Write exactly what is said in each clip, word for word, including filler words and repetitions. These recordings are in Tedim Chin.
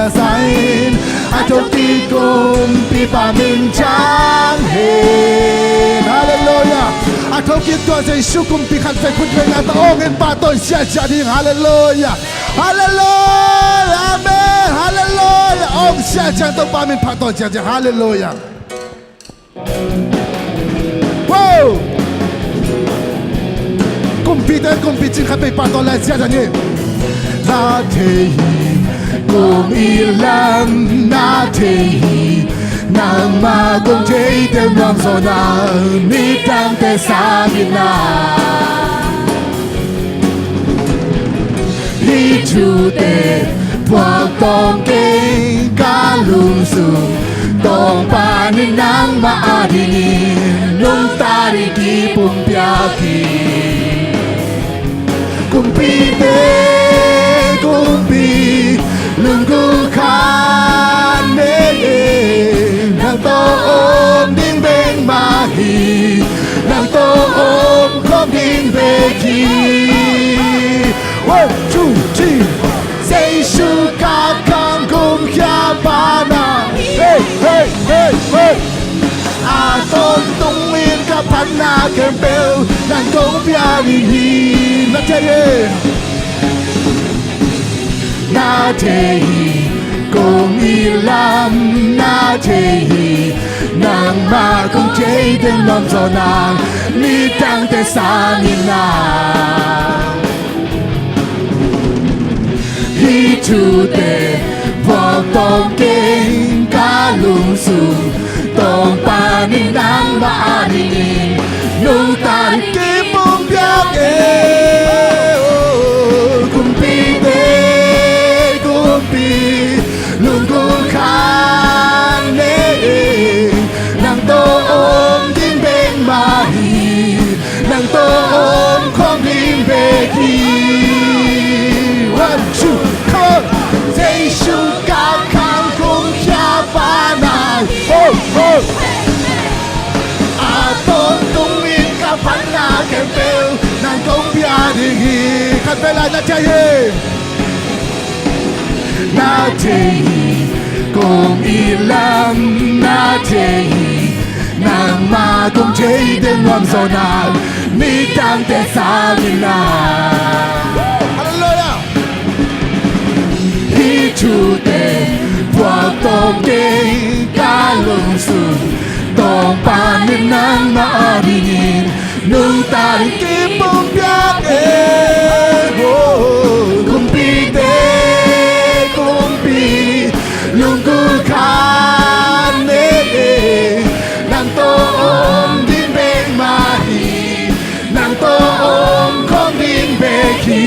Sign a thokik kumpipa min thang hen. Halleluiah. A thokik tua Jesu kumpi khat vei khut vei na ta ong in pahtawi siasia ding. Halleluiah. Halleluiah. Amen. Halleluiah. Ong siasia Topa min pahtawi siasia. Halleluiah. Wow! Kumpite kumpi cing khat pei pahtawi lai siasia ni. Na thei hi kong it lam, na thei hi nangmah kong thei tel nuam zaw na, nidangte sangin na. Hih thute puak tawm keng ka lungsung, Topa in nangmah adingin nungta ding kipumpiak hi. Kumpite kumpi, lunggulh khat nei ing, nang tawh om ding bek mah hi, nang tawh om khawm ding bek hi. One, two, three. Jesu kap khang kumkhia pa na. Hey, hey, hey, hey. A tawntung in ka phatna khempeuh nang kong pia ding hi. Na thei hi. Na thei hi kong it lam, na thei hi nangmah kong thei tel nuam zaw na, nidangte sangin na. Hih thute puak tawm keng ka lungsung, Topa in nangmah adingin nungta ding kipumpiak e. Oh, kumpite kumpi, lunggulh khat nei ing, nang tawh om ding bek mah hi, nang tawh om khawm ding bek hi. One, two, come on. Jesu kap khang kumkhia pa na. Oh, oh. A tawntung in ka phatna khempeuh nang kong pia ding hi. Khat vei lai na thei hi. Na thei hi kong it lam, na thei hi nangmah kong thei tel nuam zaw na, nidangte sangin na. Halleluiah. Hih thute puak tawm keng ka lungsung, Topa in nangmah adingin nungta ding kipumpiak e. Oh, kumpite kumpi, lunggulh khat nei ing, nang tawh om ding bek mah hi, nang tawh om khawm ding bek hi.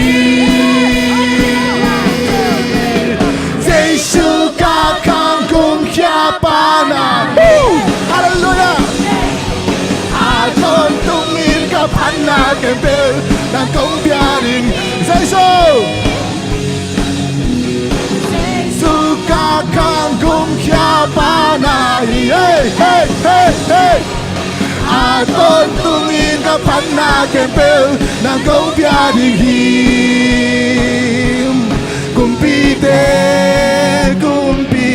Jesu kap khang kumkhia pa na. Halleluiah. A tawntung in ka phatna khempeuh nang kong pia ding. Jesu. Jesu kap khang kumkhia pa na hi. Hey, hey, hey, hey. A tawntung in ka phatna khempeuh nang kong pia ding hi. Kumpite kumpi,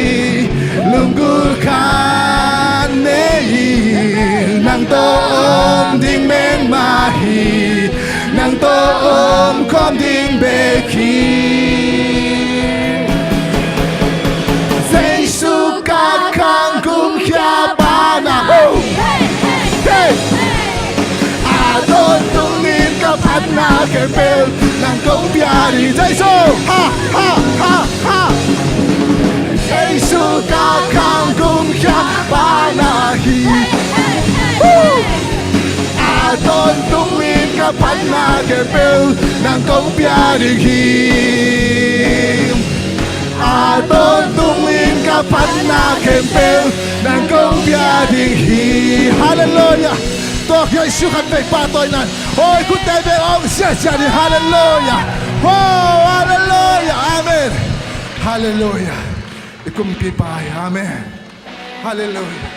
lunggulh khat nei ing, nang tawh om ding bek mah hi, nang tawh om khawm ding bek hi. Jesu kap khang kumkhia pa na. Hey! A tawntung in ka phatna khempeuh nang kong pia ding. Jesu. Ha, ha, ha, ha. Jesu kap khang kumkhia pa na hi. Woo! A tawntung in ka phatna khempeuh nang kong pia ding hi. A tawntung in ka phatna khempeuh nang kong pia ding hi. Halleluiah. Tua Jesu khat vei pahtawi nan. Oi, khutte bek ong siasia ding. Halleluiah. Oh, halleluiah. Amen. Halleluiah. I kumpipa hi. Amen. Halleluiah.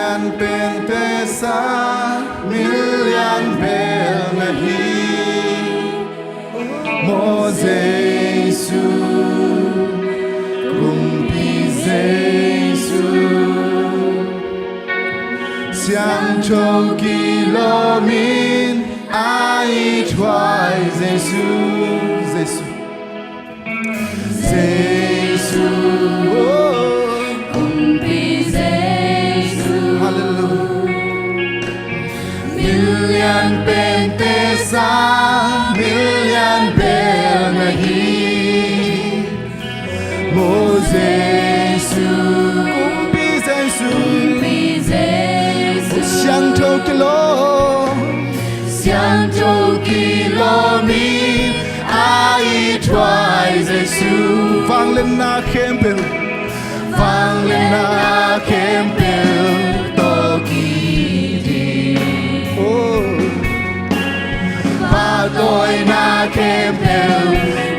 An pente sa milian bel na hi. Maw Jesu, kumpi Jesu, siangtho kilawmin a it huai Jesu, Jesu. Jesu, oh. Kumpi Jesu. Hallelujah. Milian pente sa milian bel na hi. Maw Jesu, kumpi Jesu, kumpi Jesu, siangtho kilawm, siangtho kilawmin a it huai Jesu. Vangliatna khempeuh, vangliatna khempeuh tawh kiding. Oh. Pahtawina khempeuh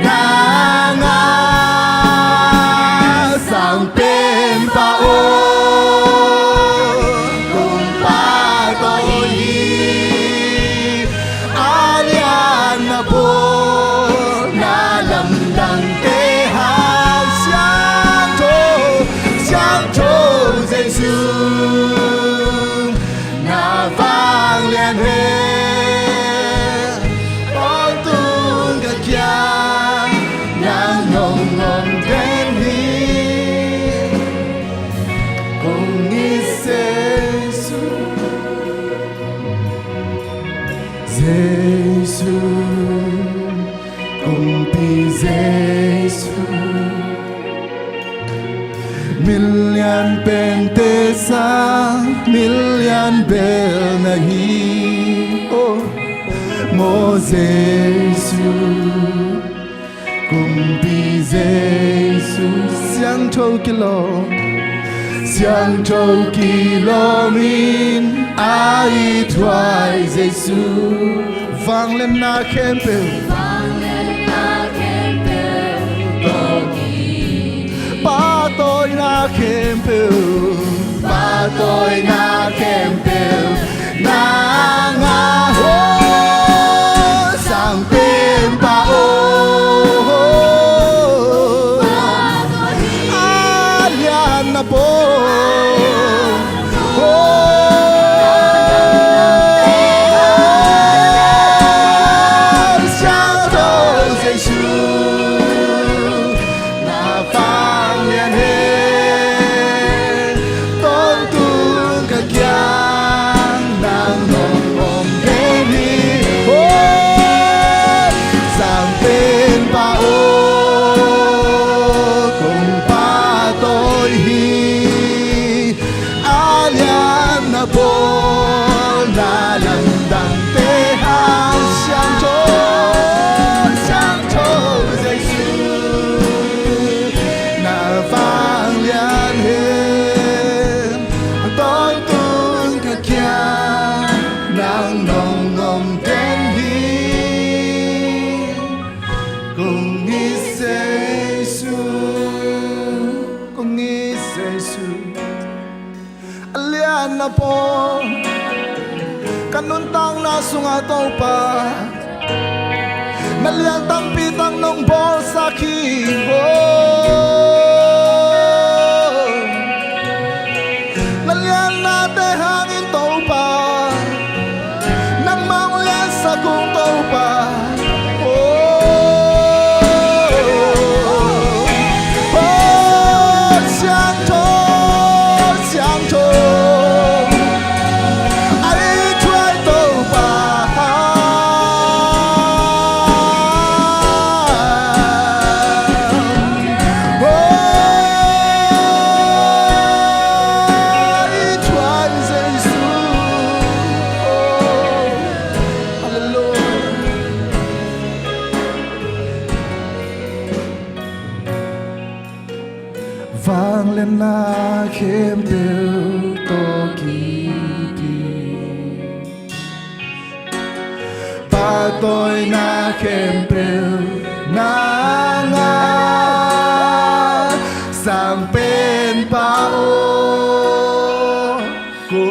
nang a, Sangpenpa aw, kong pahtawi hi. A lian a pawl na lamdangte hang, siangtho, siangtho Jesu, na vanglian hi. Tawntung ka kiang nang nong om den hi. Kong it Jesu, Jesu, kumpi Jesu. Milian pente sa milian bel na hi. Oh, maw Jesu, kumpi Jesu, siangtho kilawm, siangtho kilawmin a it huai Jesu. Vangliatna khempeuh, vangliatna khempeuh tawh kiding. Pahtawina khempeuh, pahtawina khempeuh nang a, oh, Sangpenpa aw. A lian a pawl, oh, siangtho Jesu, na vanglian hi. Tawntung ka kiang nang nong om den hi. Oh, Sangpenpa aw, kong pahtawi hi. A lian a pawl na lamdangte hang, siangtho, siangtho Jesu, na vanglian hi. Tawntung ka kiang nang nong om den hi. Kong it Jesu, kong it Jesu. A lian a pawl ka nuntakna sungah Topa, na lian tampi tak nong bawlsak hi. Oh, na liannate hangin Topa, nangmah hong liansak ung Topa. Oh, oh, siangtho, siangtho, a it huai Topa. Oh, a it huai Jesu. Oh, hallelujah. Vangliatna khempeuh tawh kiding, pahtawina khempeuh nang a, Sangpenpa aw, ko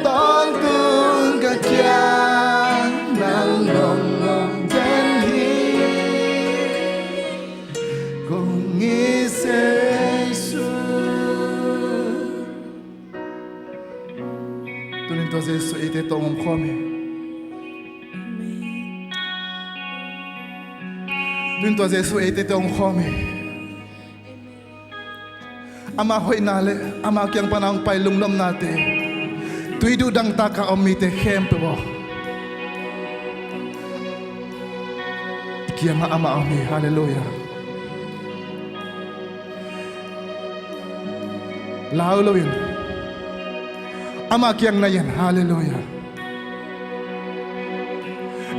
Tawntung ka kiang nang lawng om den hi, kong it Jesu. Tunin tua Jesu eite tawh om khawm hi. Tunin tua Jesu eite tawh om khawm hi. Ama hoihna le ama kiang pana hong pai lunglawmnate, tui duh dangtak a om mite khempeuh aw, i kiangah amah om hi. Halleluiah. Lau loin ama kiang na in. Halleluiah.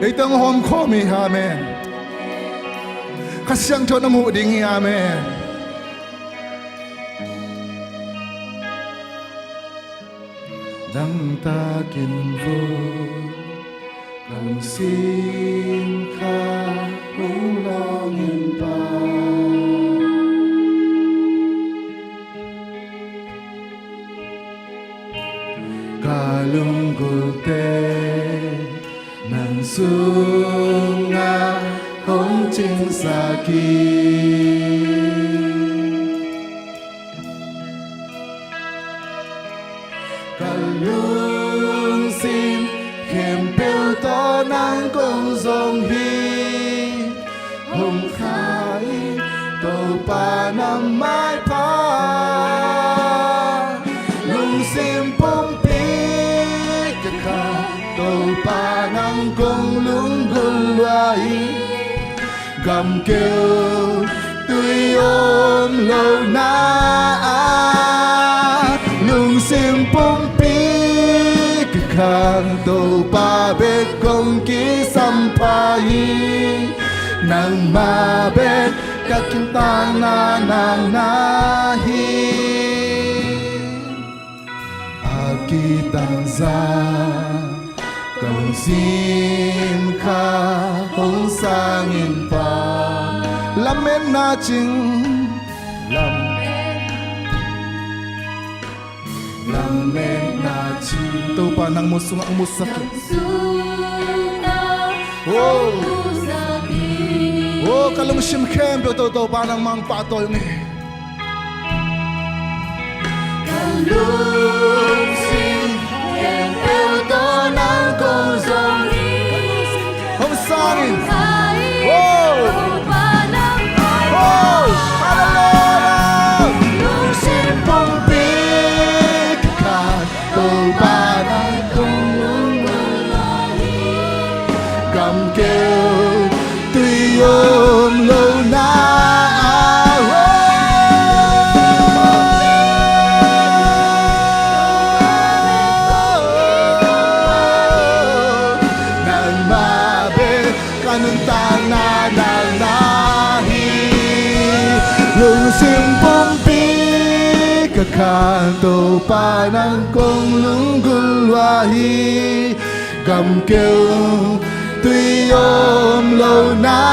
Ei tawh hong om khawm hi. Amen. Kha Siangtho na muh ding hi. Amen. Dangtakin vun ka lungsim kha hong lawng in Pa. Ka lunggulte nang sungah hong cingsak hi. Ka lungsim khempeuh tawh nang kong zong hi. Hong kha hi Topa nang maipha. Lungsim pumpi ka kha Topa nang kong lunggulh lua hi. Gamkeu tui om lohna ah lungsim pumpi ka kha Topa bek kong kisampha hi. Nangmah bek ka nuntakna nang na hi. A kitangza ka lungsim kha hong sang in Pa. Lametna cing, lam, lametna cing Topa nang mut sungah hong mutsak in. Oh. Oh, ka lungsim khempeuh tawh Topa nangmah pahtawi ung e. Ka lungsim khempeuh tawh nang kong zong hi. Hong sang in. Oh. Oh, halleluiah. Lungsim pumpi ka kha Topa nang kong lunggulh lua hi. Gamkeu tui om lohna ah, oh, nangmah bek ka nuntakna nang na hi. Lungsim pumpi ka kha Topa nang kong lunggulh lua hi. Gamkeu tui om lohna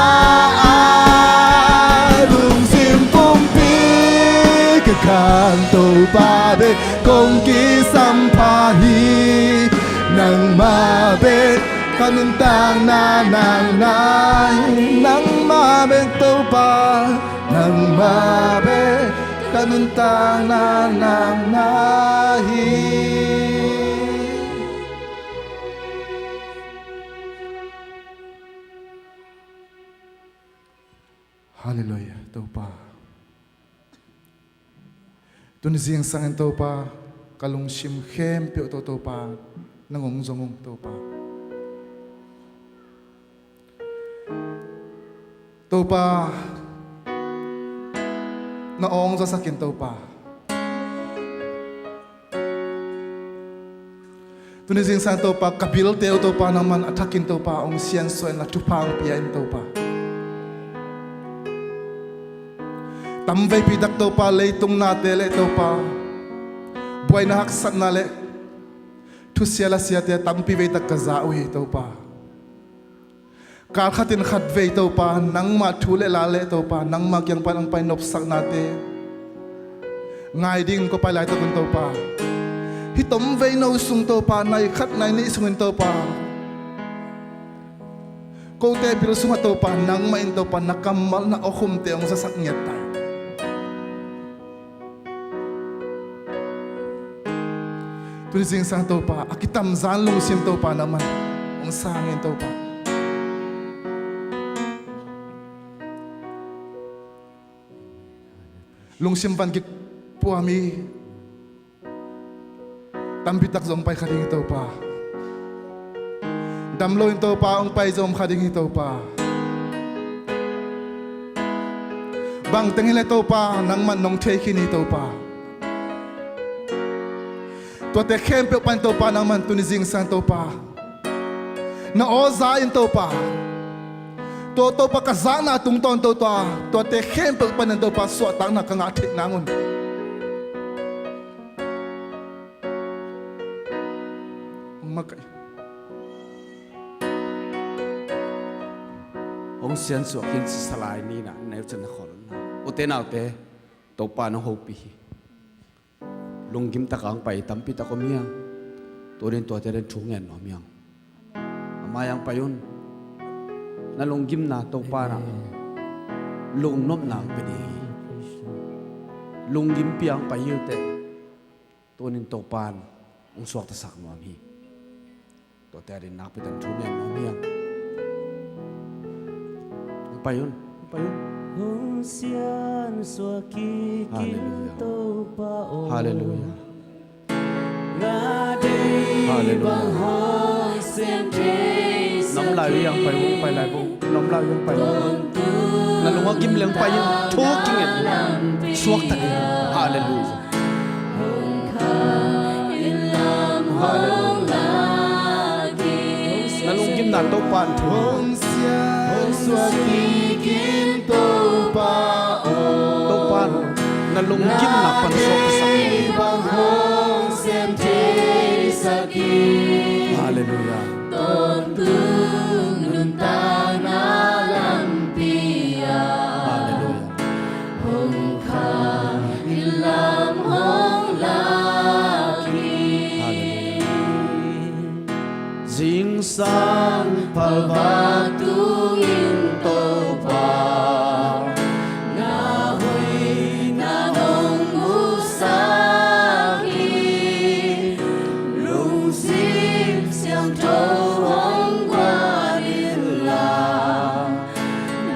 ah lungsim pumpi ka kha Topa bek kong kisampha hi. Nangmah bek ka nuntakna nang na hi. Nangmah bek Topa, nangmah bek ka nuntakna nang na hi. Halleluiah, Topa. Tuni zingsangin Topa, ka lungsim khempeuh tawh Topa nang hong zong ung Topa. Topa, na aw hong zasak in Topa. Tuni zingsang Topa, ka bilte uh Topa nangman a thakin Topa hong siansuah in, na thupha hong pia in Topa. Tamveipi tak Topa, leitung nate le Topa, buaina haksatna le thusia lasiate tampi veitak ka za uh hi Topa. Kal khatin khatvei Topa, nangmah thu le la le Topa, nangmah kiang pan hong pai nopsaknate, ngai dingin ko pai laitakun Topa, hih tomveino sung Topa, nai khat nai nih sungin Topa, kote bil sungah Topa, nangmah in Topa, na kammal na awkhumte hong zasak ngiat ta in. Tuni zingsang Topa, a kitamzan lungsim Topa, nangman hong sang in Topa. Lungsim van kipua mi tampitak zong pai kha ding hi Topa. Damlo in Topa, hong pai zong kha ding hi Topa. Bangteng hi le Topa, nangman nong thei khin hi Topa. Tuate khempeuh pan Topa, nangman tuni zingsang Topa, na aw za in Topa, tua Topa ka zahna tungtawn Topa, tuate khempeuh panin Topa suahtakna ka ngah theih nangun hong makaih. Hong siansuah khin sisa lai ni-in ah, na euchan na khawl un la. Ute naute, Topa nong hopih hi. Lunggim taka hong pai tampi tak om hi hang. Tunin tuate adingin thu ngen nuam hi hang. A mai-ah hong pai un. Na lunggimna Topa in ah lungnopna hong pia ding hi. Lunggimpi-a hong pai hi uh teh, tunin Topa in hong suaktasak nuam hi. Tuate adingin nakpi takin thu ngen nuam hi hang. Hong pai un, hong pai un. Hong siansuah kik in. Halleluiah. Topa aw. Halleluiah. Halleluiah. Bang hong sem thei sak hi. Nong lai uh hiam, pai un, pai lai un. Nong lai uh hiam, pai lai un. Na lung a gim leng pai in, thu kinget in, suakta in. Halleluiah. Halleluiah. Na lunggimna Topa in thu. Topa in na lunggimna pan suaktasak. Halleluiah. Tawntung nuntakna lampi ah. Halleluiah. Hong kha in lam hong lak hi. Halleluiah. Zingsang phalvak tungin Topa, na hoihna nong musak hi. Lungsim siangtho hong guan in la,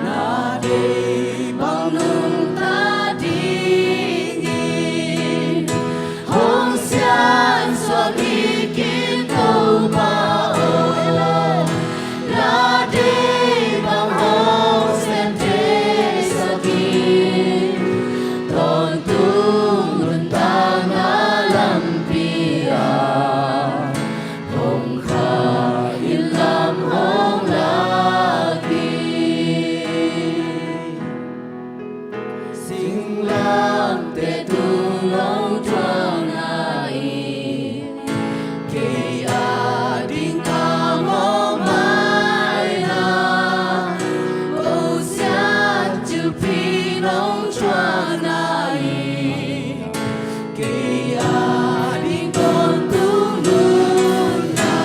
na deih bang nungta dingin hong siansuah kik in Topa aw. Na deih bang hong sem thei sak in, tawntung nuntakna lampi ah. Hong kha in lam hong lak hi. Singlamteh tung nong thuakna in, kei ading kammaw mai na. Ko sian thilphi nong thuakna in, kei ading tawntung nunna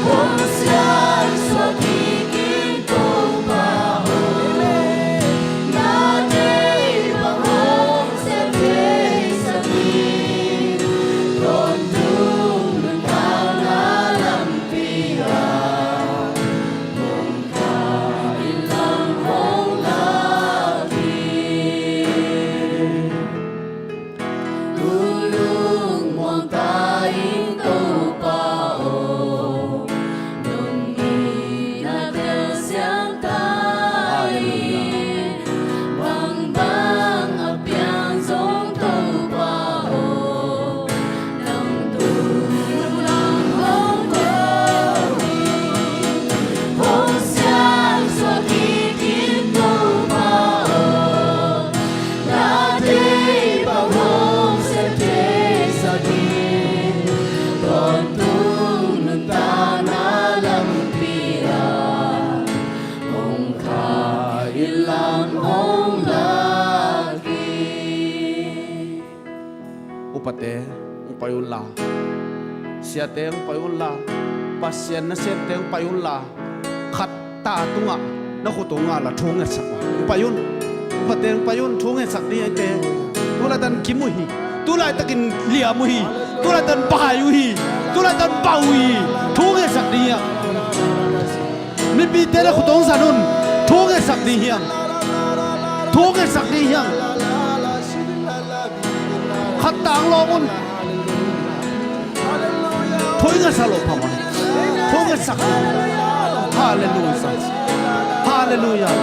hong siansuah kik in Topa aw. Na deih bang hong Upate hong pai unla, siate hong pai unla, Pasian nasemte hong pai unla, khat ta tungah na khut hong ngah la thu ngetsak un. Hong pai un. Upate hong pai un, thu ngetsak ding hi. Tulaitan kim uh hi. Tulaitakin liam uh hi. Tulaitan pai uh hi. Tulaitan bau uh hi. Thu ngetsak ding hi. Mipite na khut hong zan un. Thu ngetsak ding hi. Thu ngetsak ding hi. Khat ta hong lawng un. Thu ngetsak lo phamawh. Thu ngetsak. Halleluiah. Halleluiah. Halleluiah.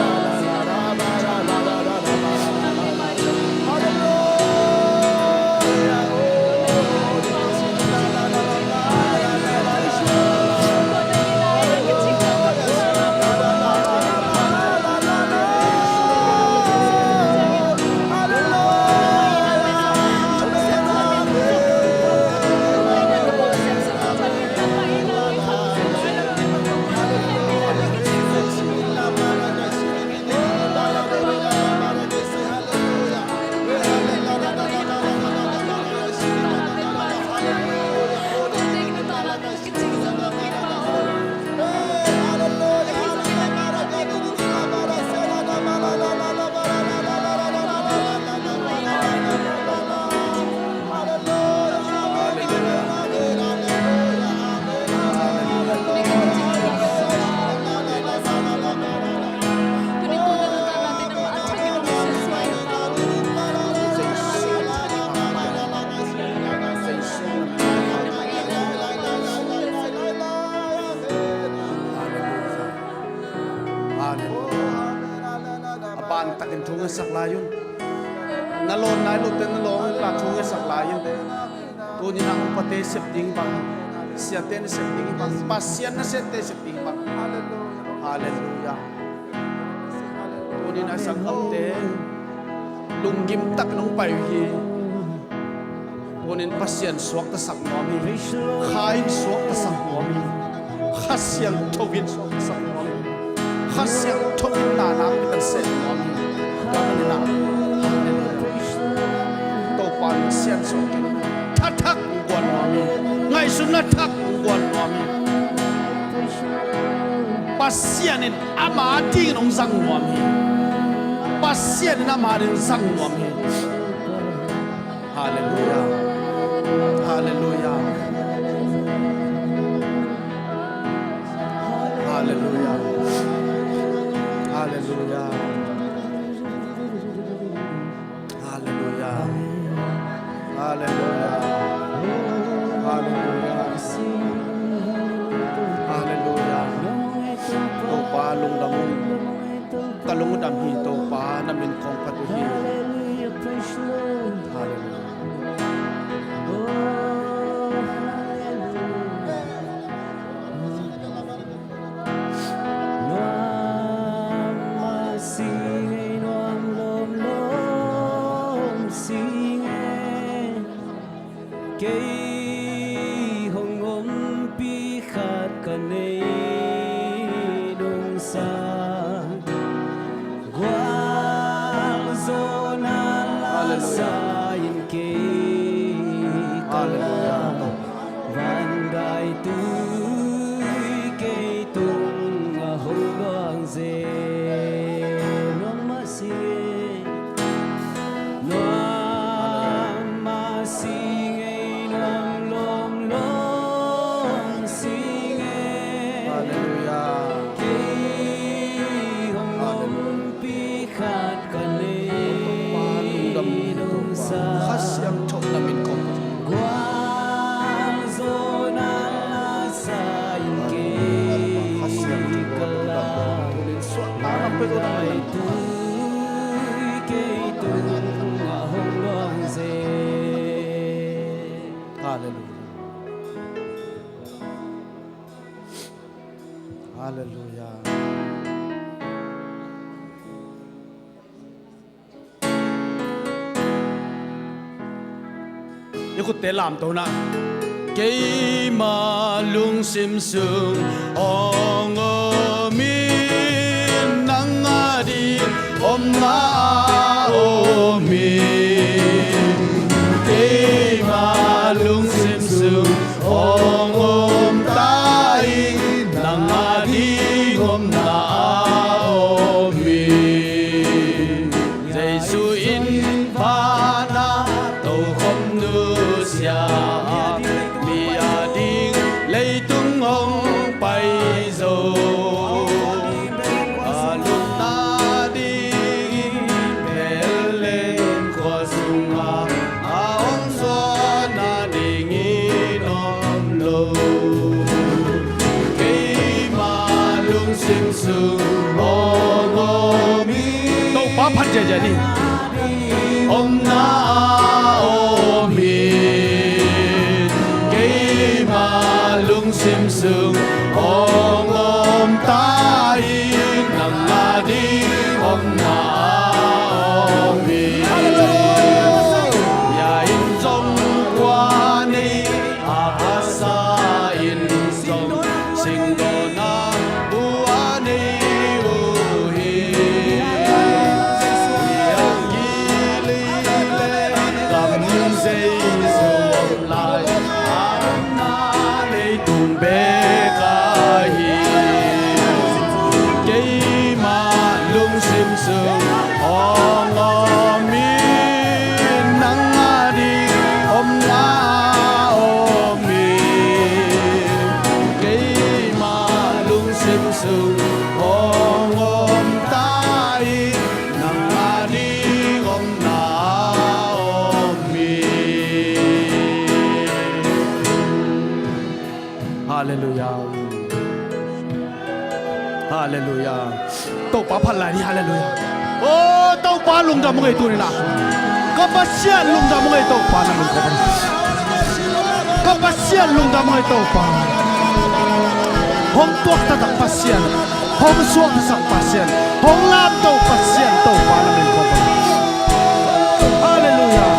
A ban takin thu ngetsak lai un. Na lawn nai lote na lawng unla thu ngetsak lai un. Tuni-in ah upate sep ding bang, siate na sep ding bang, Pasian nasemte sep ding bang. Halleluiah. Tuni-in ah i sanggamte lunggim takin hong pai uh hi. Tuni-in Pasian suaktasak nuam hi. Kha in suaktasak nuam hi. Kha Siangtho in suaktasak nuam hi. Kha Siangtho in na nang mi tan seh nuam hi. Tua manin ah, Topa in Pasian suak in tha thak hong guan nuam hi. Ngaihsutna thak hong guan nuam hi. Pasian in ama dingin hong zang nuam hi. Pasian in ama dingin hong zang nuam hi. Halleluiah. Halleluiah. Halleluiah. Halleluiah. Halleluiah. Halleluiah. Halleluiah. Halleluiah. Topa lungdam ung. Ka lungdam hi Topa, na min kong phat uh hi. Halleluiah. Nuam mah sing ei, nuam lomlom sing ei. Kei hong ompih khat ka nei nungsa, gualzawhna lasa in kei ka lak. Van daitui kei tungah hong luang zel. Nuam mah sing ei, nuam mah sing ei, nuam lomlom sing ei. Halleluiah. Kei hong ompih khat ka nei nungsa, Kha Siangtho na min kong phat uh hi. Gualzawhna lasa in kei ka lak. Tui kei tungah hong luang zel. Halleluiah. Halleluiah. I khutte lamto na. Keima lungsim sung hong om in, nang ading omna a om in. Keima Vana tokhom nusia, mi ading leitung hong pai zo. A lupna dingin Bethlehem khua sungah a hong zuan nadingin om lo. Keima lungsim sung hong om hi. Topa phat ziahziah ni. Omna a om hi. Keima lungsim sung hong om ta hi. Nang ading omna a om hi. Bia in zong kua nei a, hasa in zong singdona bua nei uh hi. Bia gili le kam zei zong lai, a omna leitung bek ahi. Keima lungsim sung hong om hi. Nang ading omna a om hi. Keima lungsim sung hong om ta hi. Nang ading omna a om hi. Halleluiah. Halleluiah. Topa phat lai ni, halleluiah. Oh, Topa lungdam ung ei tuni-in ah. Ka Pasian lungdam ung ei Topa, na min kong phat. Ka Pasian lungdam ung ei Topa. Hong tuak taktak Pasian. Hong suak taktak Pasian. Hong lamto Pasian Topa, na min kong phat. Halleluiah.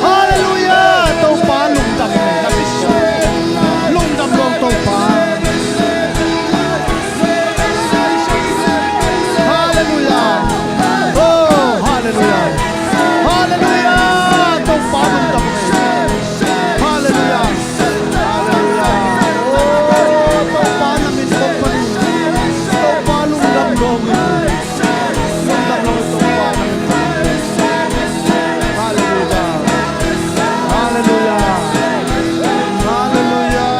Halleluiah. Topa lungdam ung ei, na min kong phat. Lungdam ung Topa. Halleluiah. Oh, halleluiah. Halleluiah. Topa lungdam ung ei. Halleluiah. Halleluiah. Oh, Topa na min kong phat. Topa lungdam ung ei. Lungdam ung ei Topa na min kong phat. Halleluiah. Halleluiah. Halleluiah.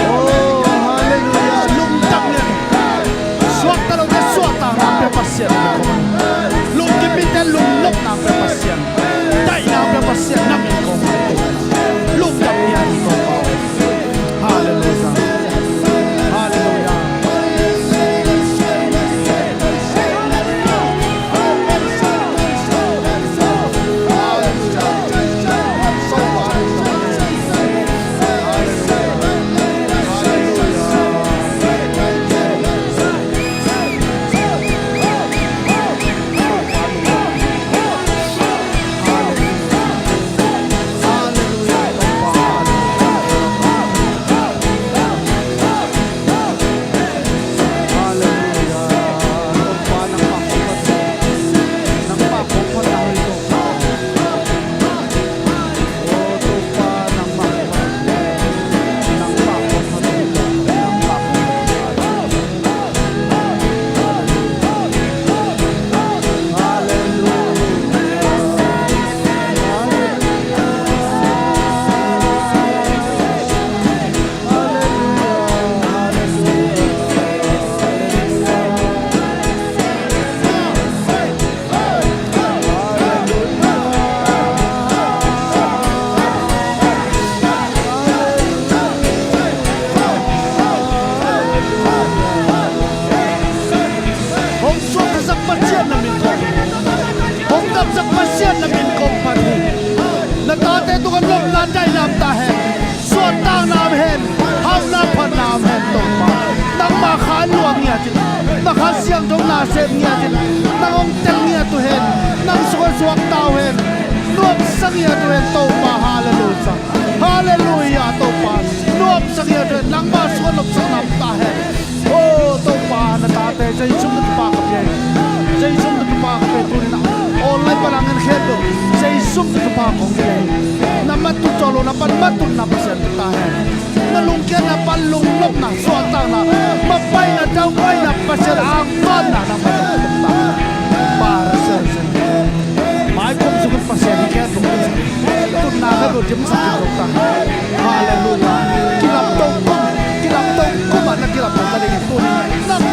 Oh, halleluiah. Lungdam ung ei. Suakta lote suahtakna pia Pasian. Lungkimpite lungnopna pia Pasian. Daihna pia Pasian, na min kong phat. Lungdam ung ei Topa. Halleluiah. Halleluiah. Hong suaktasak Pasian na min kong, hong damsak Pasian na min kong phat hi. Na tate tungah lopna daihna om ta hen. Suahtakna om hen, hauhna phatna om hen Topa. Nangmah kha luang ngiat in, na Kha Siangtho na sem ngiat in, nang hong tel ngiat uh hen, nang sungah suakta uh hen, nuamsa ngiat uh hen Topa. Halleluiah. Halleluiah Topa. Nuamsa ngiat uh hen, nangmah sungah nopsakna om ta hen. Oh Topa, na tate Jesu min tawh thupha ka pia hi. Jesu min tawh thupha ka pia hi. Tuni-in ah online pan a ngen khempeuh Jesu min tawh thupha kong pia hi. Na mat uh tawh lo, na pan mat uh na Pasian ta hen. Na lungkiatna pan lungnopna, suahtakna, mapaina, daupaina,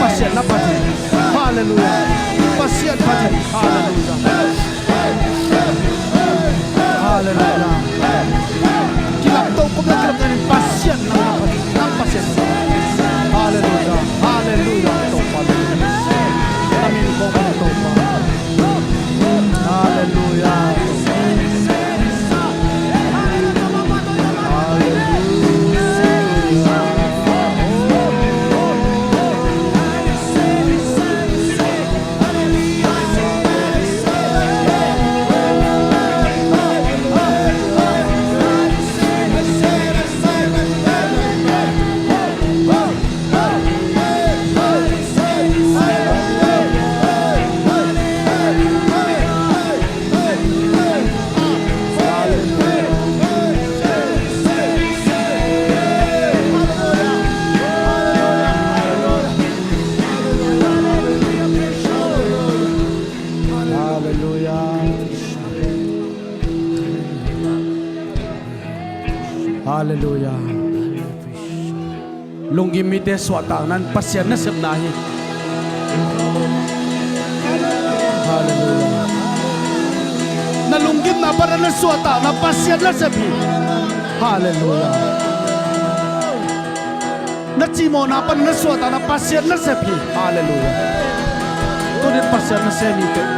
Pasian na phat hi. Halleluiah. Pasian phat hi. Halleluiah. Halleluiah. Kilap to, kum na kilap to, Pasian na phat hi. Nang Pasian. Halleluiah. Halleluiah. Topa. Na min kong Topa. Halleluiah. Halleluiah. Halleluiah. Lunggim mite suahtakna in Pasian nasepna hi. Halleluiah. Na lunggimna pan na suahtakna Pasian nasep hi. Halleluiah. Na cimawhna pan na suahtakna Pasian nasep hi. Halleluiah. Tunin Pasian nasem hi teh.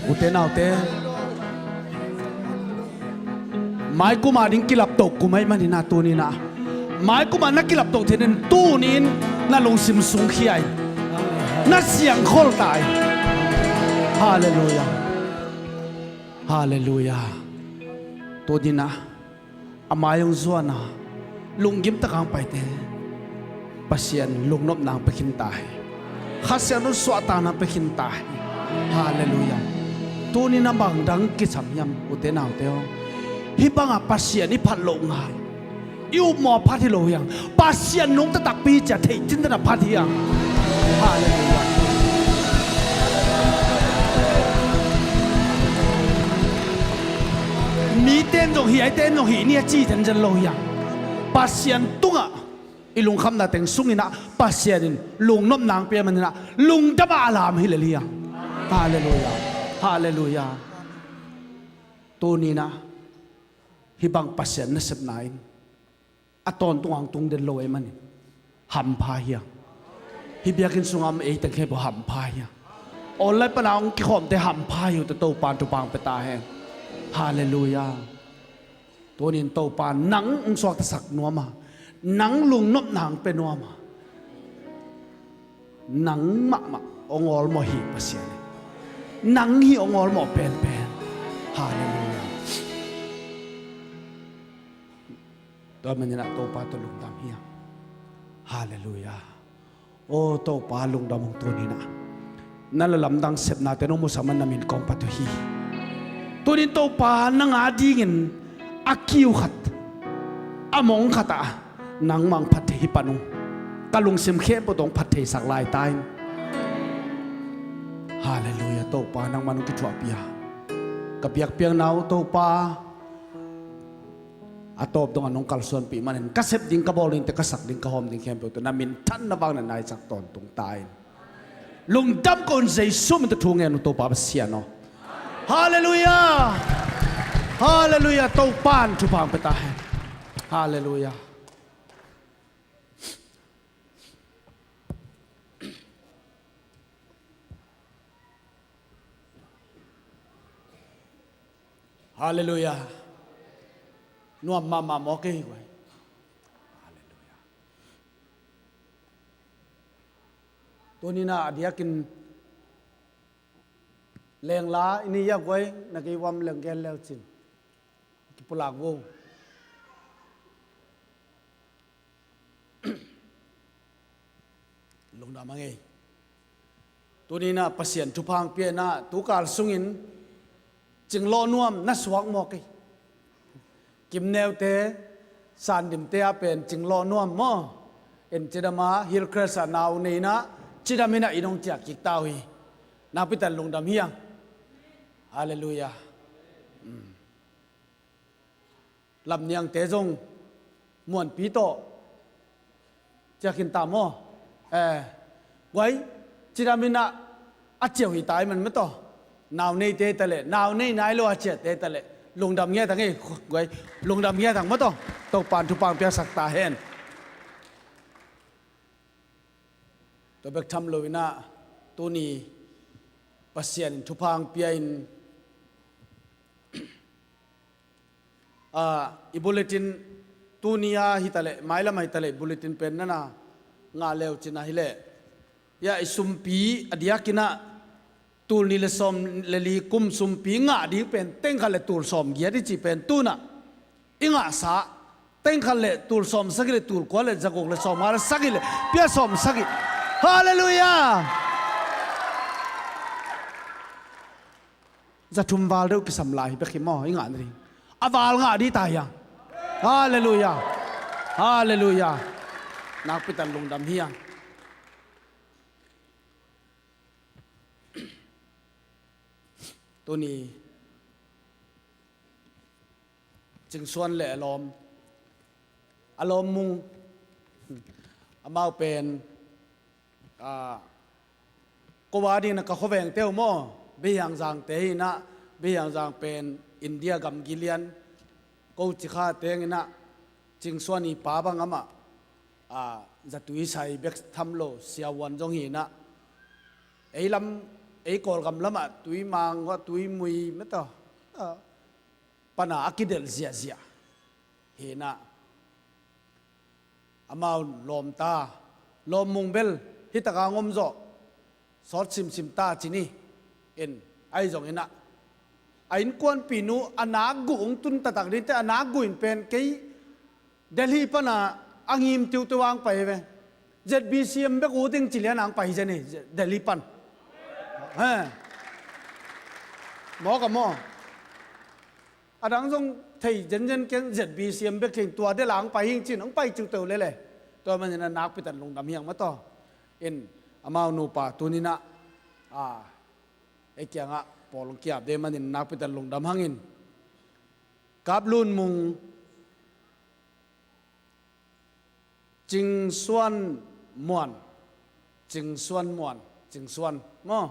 Ute naute, maikum a ding kilapto kum ahih manin ah tunin ah, maikum a na kilapto theih nading tunin na lungsim sung khia in, na siangkhol ta in. Halleluiah. Halleluiah. Tunin ah a mai hong zuan a, lunggim tak hong paite Pasian lungnopna hong pia khin ta hi. Kha Siangtho in suahtakna hong pia khin ta hi. Halleluiah. Tunin a bang dang kisam hiam ute naute aw? Hih bangah Pasian i phat loh ngal, i upmawh a phat hi lo hiang. Pasian nungta takpi ci-a theih cinten a phat hiang. Halleluiah. Mite in zong hih, eite in zong hih ni a ci zenzen lo hiang. Pasian tungah i lungkhamna teng sungin ah Pasian in lungnopna hong pia manin ah lungdam a lam hi lel hiang. Halleluiah. Halleluiah. Tunin ah hih bang Pasian nasepna in a tawntung hong tung den lo ahih manin hampha hiang. Hih biakinn sungah om ei teng khempeuh hampha hiang. Online pana hong kikhawmte hampha hi uh teh, Topa in thupha hong pia ta hen. Halleluiah. Tunin Topa nang hong suaktasak nuam a, nang lungnopna hong pia nuam a, nang mahmah hong awlmawh hi Pasian hi. Nang hi hong awlmawh penpen. Halleluiah. Tua manin ah Topa tawh lungdam hiang. Halleluiah. Aw Topa, lungdam ung. Tunin ah na lalamdang sepnate nong musak man na min kong phat uh hi. Tunin Topa nang a dingin a kiu khat, a mong khat ah nangmah hong phat thei hi pan ung. Ka lungsim khempeuh tawh hong phat theisak lai ta in. Halleluiah. Topa nangmah hong kithuahpih a, ka biakpiakna uh Topa a tawp dongah nong kalsuanpih manin ka sep ding, ka bawl ding, ka sak ding, ka hawm ding khempeuh tawh na minthanna vangliatna i cak tawntung ta in. Lungdam ko in Jesu min tawh thu ngen uh Topa Pasian aw. Halleluiah. Halleluiah. Topa in thupha hong pia ta hen. Halleluiah. Halleluiah. Nuam mahmah maw kei guai. Halleluiah. Tunin ah a diakin lengla i nei a guai, na kei uam leng gen leucin kipulak vo. Lungdam a ngei. Tunin ah Pasian thupha hong pia in ah tukal sungin Cinglawh Nuam na suak maw kei? Kimneute, Sandimte ah pen Cinglawh Nuam maw? En cidam a Hillcrest ah nau nei in ah cidam in ah i nong ciah kik ta uh hi. Nakpi tak lungdam hiang. Halleluiah. Lamniangte zong Muanpi tawh Ciah khin ta maw? Eh, guai, cidam in ah a ciau hi ta i man mataw. Nau neite ta leh, nau nei nai lo a ciahte ta leh, lungdam ngiat hang ei, guai, lungdam ngiat hang mataw. Topa'n thupha piaksak ta hen. Tua bek tham lo in ah, tuni Pasian in thupha pia in, ah, i bulletin tuni a hi ta leh, mailam a hi ta leh, bulletin pen na na ngah le uh cin a hi leh. Ya, i sumpi a diak in ah, tul nih le sawm le li kum sumpi ngah ding pen, teng khat le tul sawm giat i cih pen tu in ah i ngahsa, teng khat le tul sawm sagih le tul kua le za guk le sawm nga le sagih le pia sawm sagih. Halleluiah! Za thum val deuh kisam lai hi bek hi maw, i ngah na ding. A val ngah ding ta hi hang. Halleluiah! Halleluiah! Nakpi tak lungdam hi hang. Tuni Cingsuan le a lawm, a lawm Mung, amau pen, ah, ko a ding na ka khuaveng teu maw, Biahiangzang te hi in ah, Biahiangzang pen India gam gilian, ko Cikha teng in ah, Cingsuan i pa bang amah, ah, zatui sai bek tham lo, siavuan zong hi in ah, ei lam, ei Kawlgam lamah, Tuimang, Tuimui, mataw, ah, pana a kidelh ziahziah hi in ah, amau lawmta, lawm Mung bel hi taka ngom zawh, sawt simsim ta ci ni in, ahi zong in ah, a innkuanpihnu a nak guh hong tun taktak ding teh, a nak guh in pen kei Delhi pana a ngim tiutiu ang pai hi ve. Z B C M bek ut ding ci lian ang pai hi zen hi, Delhi pan. He. Mawk a maw? A dang zong thei zenzen keng, Z B C M bek thei, tua del ang pai hing cin, ang pai ciuteu lele. Tua manin a nakpi tak lungdam hi hang mataw. In, amau nupa tuni in ah, a, ei kiangah pawl hong ki-ap ding manin nakpi tak lungdam hang in. Kap Lun Mung, Cingsuan Muan, Cingsuan Muan, Cingsuan maw?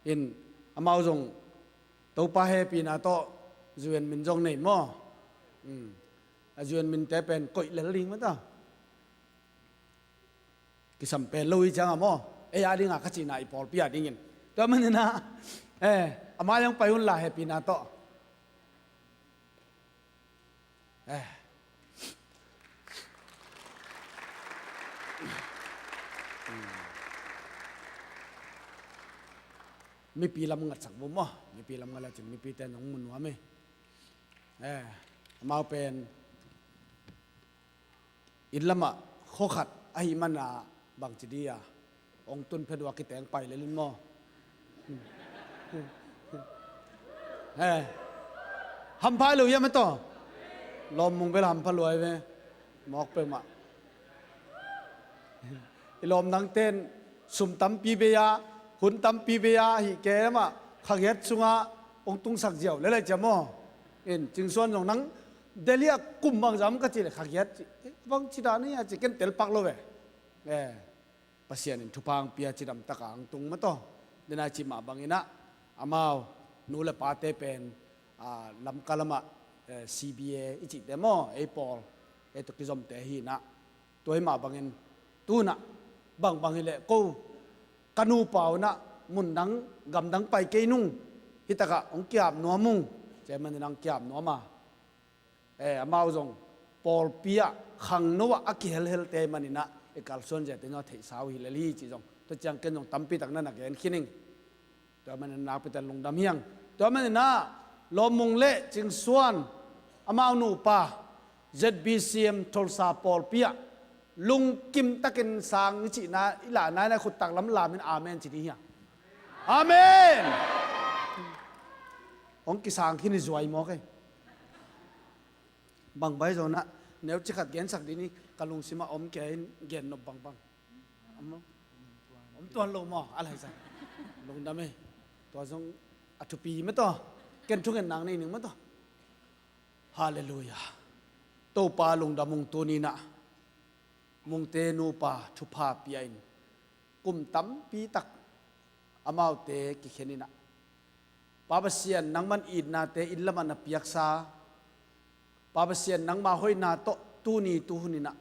In, amau zong Topa hehpihna tawh zuan min zong nei maw? Hmm. A zuan minte pen koih lel ding mataw. Kisam pen lo hi ciang a maw? Ei a ding a ka cihna i pawlpi a dingin. Tua manin ah, eh, a mai hong pai un la hehpihna tawh. Eh. Mipi lam ngatsak vua maw? Mipi lam ngat lecin mipite nong mu nuam hi. Eh, amau pen inn lamah khua khat ahih mana bangci dih a, hong tun phet uh a kiteng pai lel in maw? Eh, hampha lo hiam a taw? Lawm Mung bel hampha lua hi ve. Mawk peuhmah. I lawm nangten sum tampi bei a, hun tampi bei a, ahih kei lamah khagiat sungah hong tungsak ziau lel lai ciam maw? In, Cingsuan zong nang Delhi ah kum bangzah om ka cih leh khagiat ci. Eh, bangci dan hi a ci, ken telpak lo ve. Eh, Pasian in thupha hong pia, cidam takin hong tung mataw. Dena cih mah bangin ah, amau nu le pate pen, ah, Lamka lamah, eh, C B A i cihte maw, ei pawl, ei tawh kizomte hi in ah. Tua hi mah bangin, tu in ah, bangbang hi leh ko, ka nupa un ah, mundang, gamdang pai kei nung, hi takah hong ki-ap nuam ung, ci manin hong ki-ap nuam a. Eh, amau zong pawlpi ah khangno ah a kihelhelte manin ah i kalsuan ziate zong a theihsa uh hi lel hi cih zong tua ciang ken zong tampi tak na na gen khin ing. Tua manin nakpi tak lungdam hi hang. Tua manin ah Lawm Mung le Cingsuan amau nupa Z B C M Tulsa pawlpi ah lungkim takin sang i cihna i lah nai nai khut taklam lamin amen ci ding hi hang. Amen. Hong kisang khin hi zuai maw kei. Bang bai zong ah neu ci khat gensak ding hi, ka lungsim ah om kei in gen nop bangbang. Om, om tuan lo maw, a lai sa. Lungdam e. Tua zong a thupi mataw. Ken thungen nang nei ning mataw. Halleluiah. Topa lungdam ung tuni in ah. Mungte nupa thupha pia in kum tampi tak amaute kikhen inah, Pa Pasian, nangman itnate inn lamah na piaksa, Pa Pasian, nangma hoihna tawh tuni tuhun inah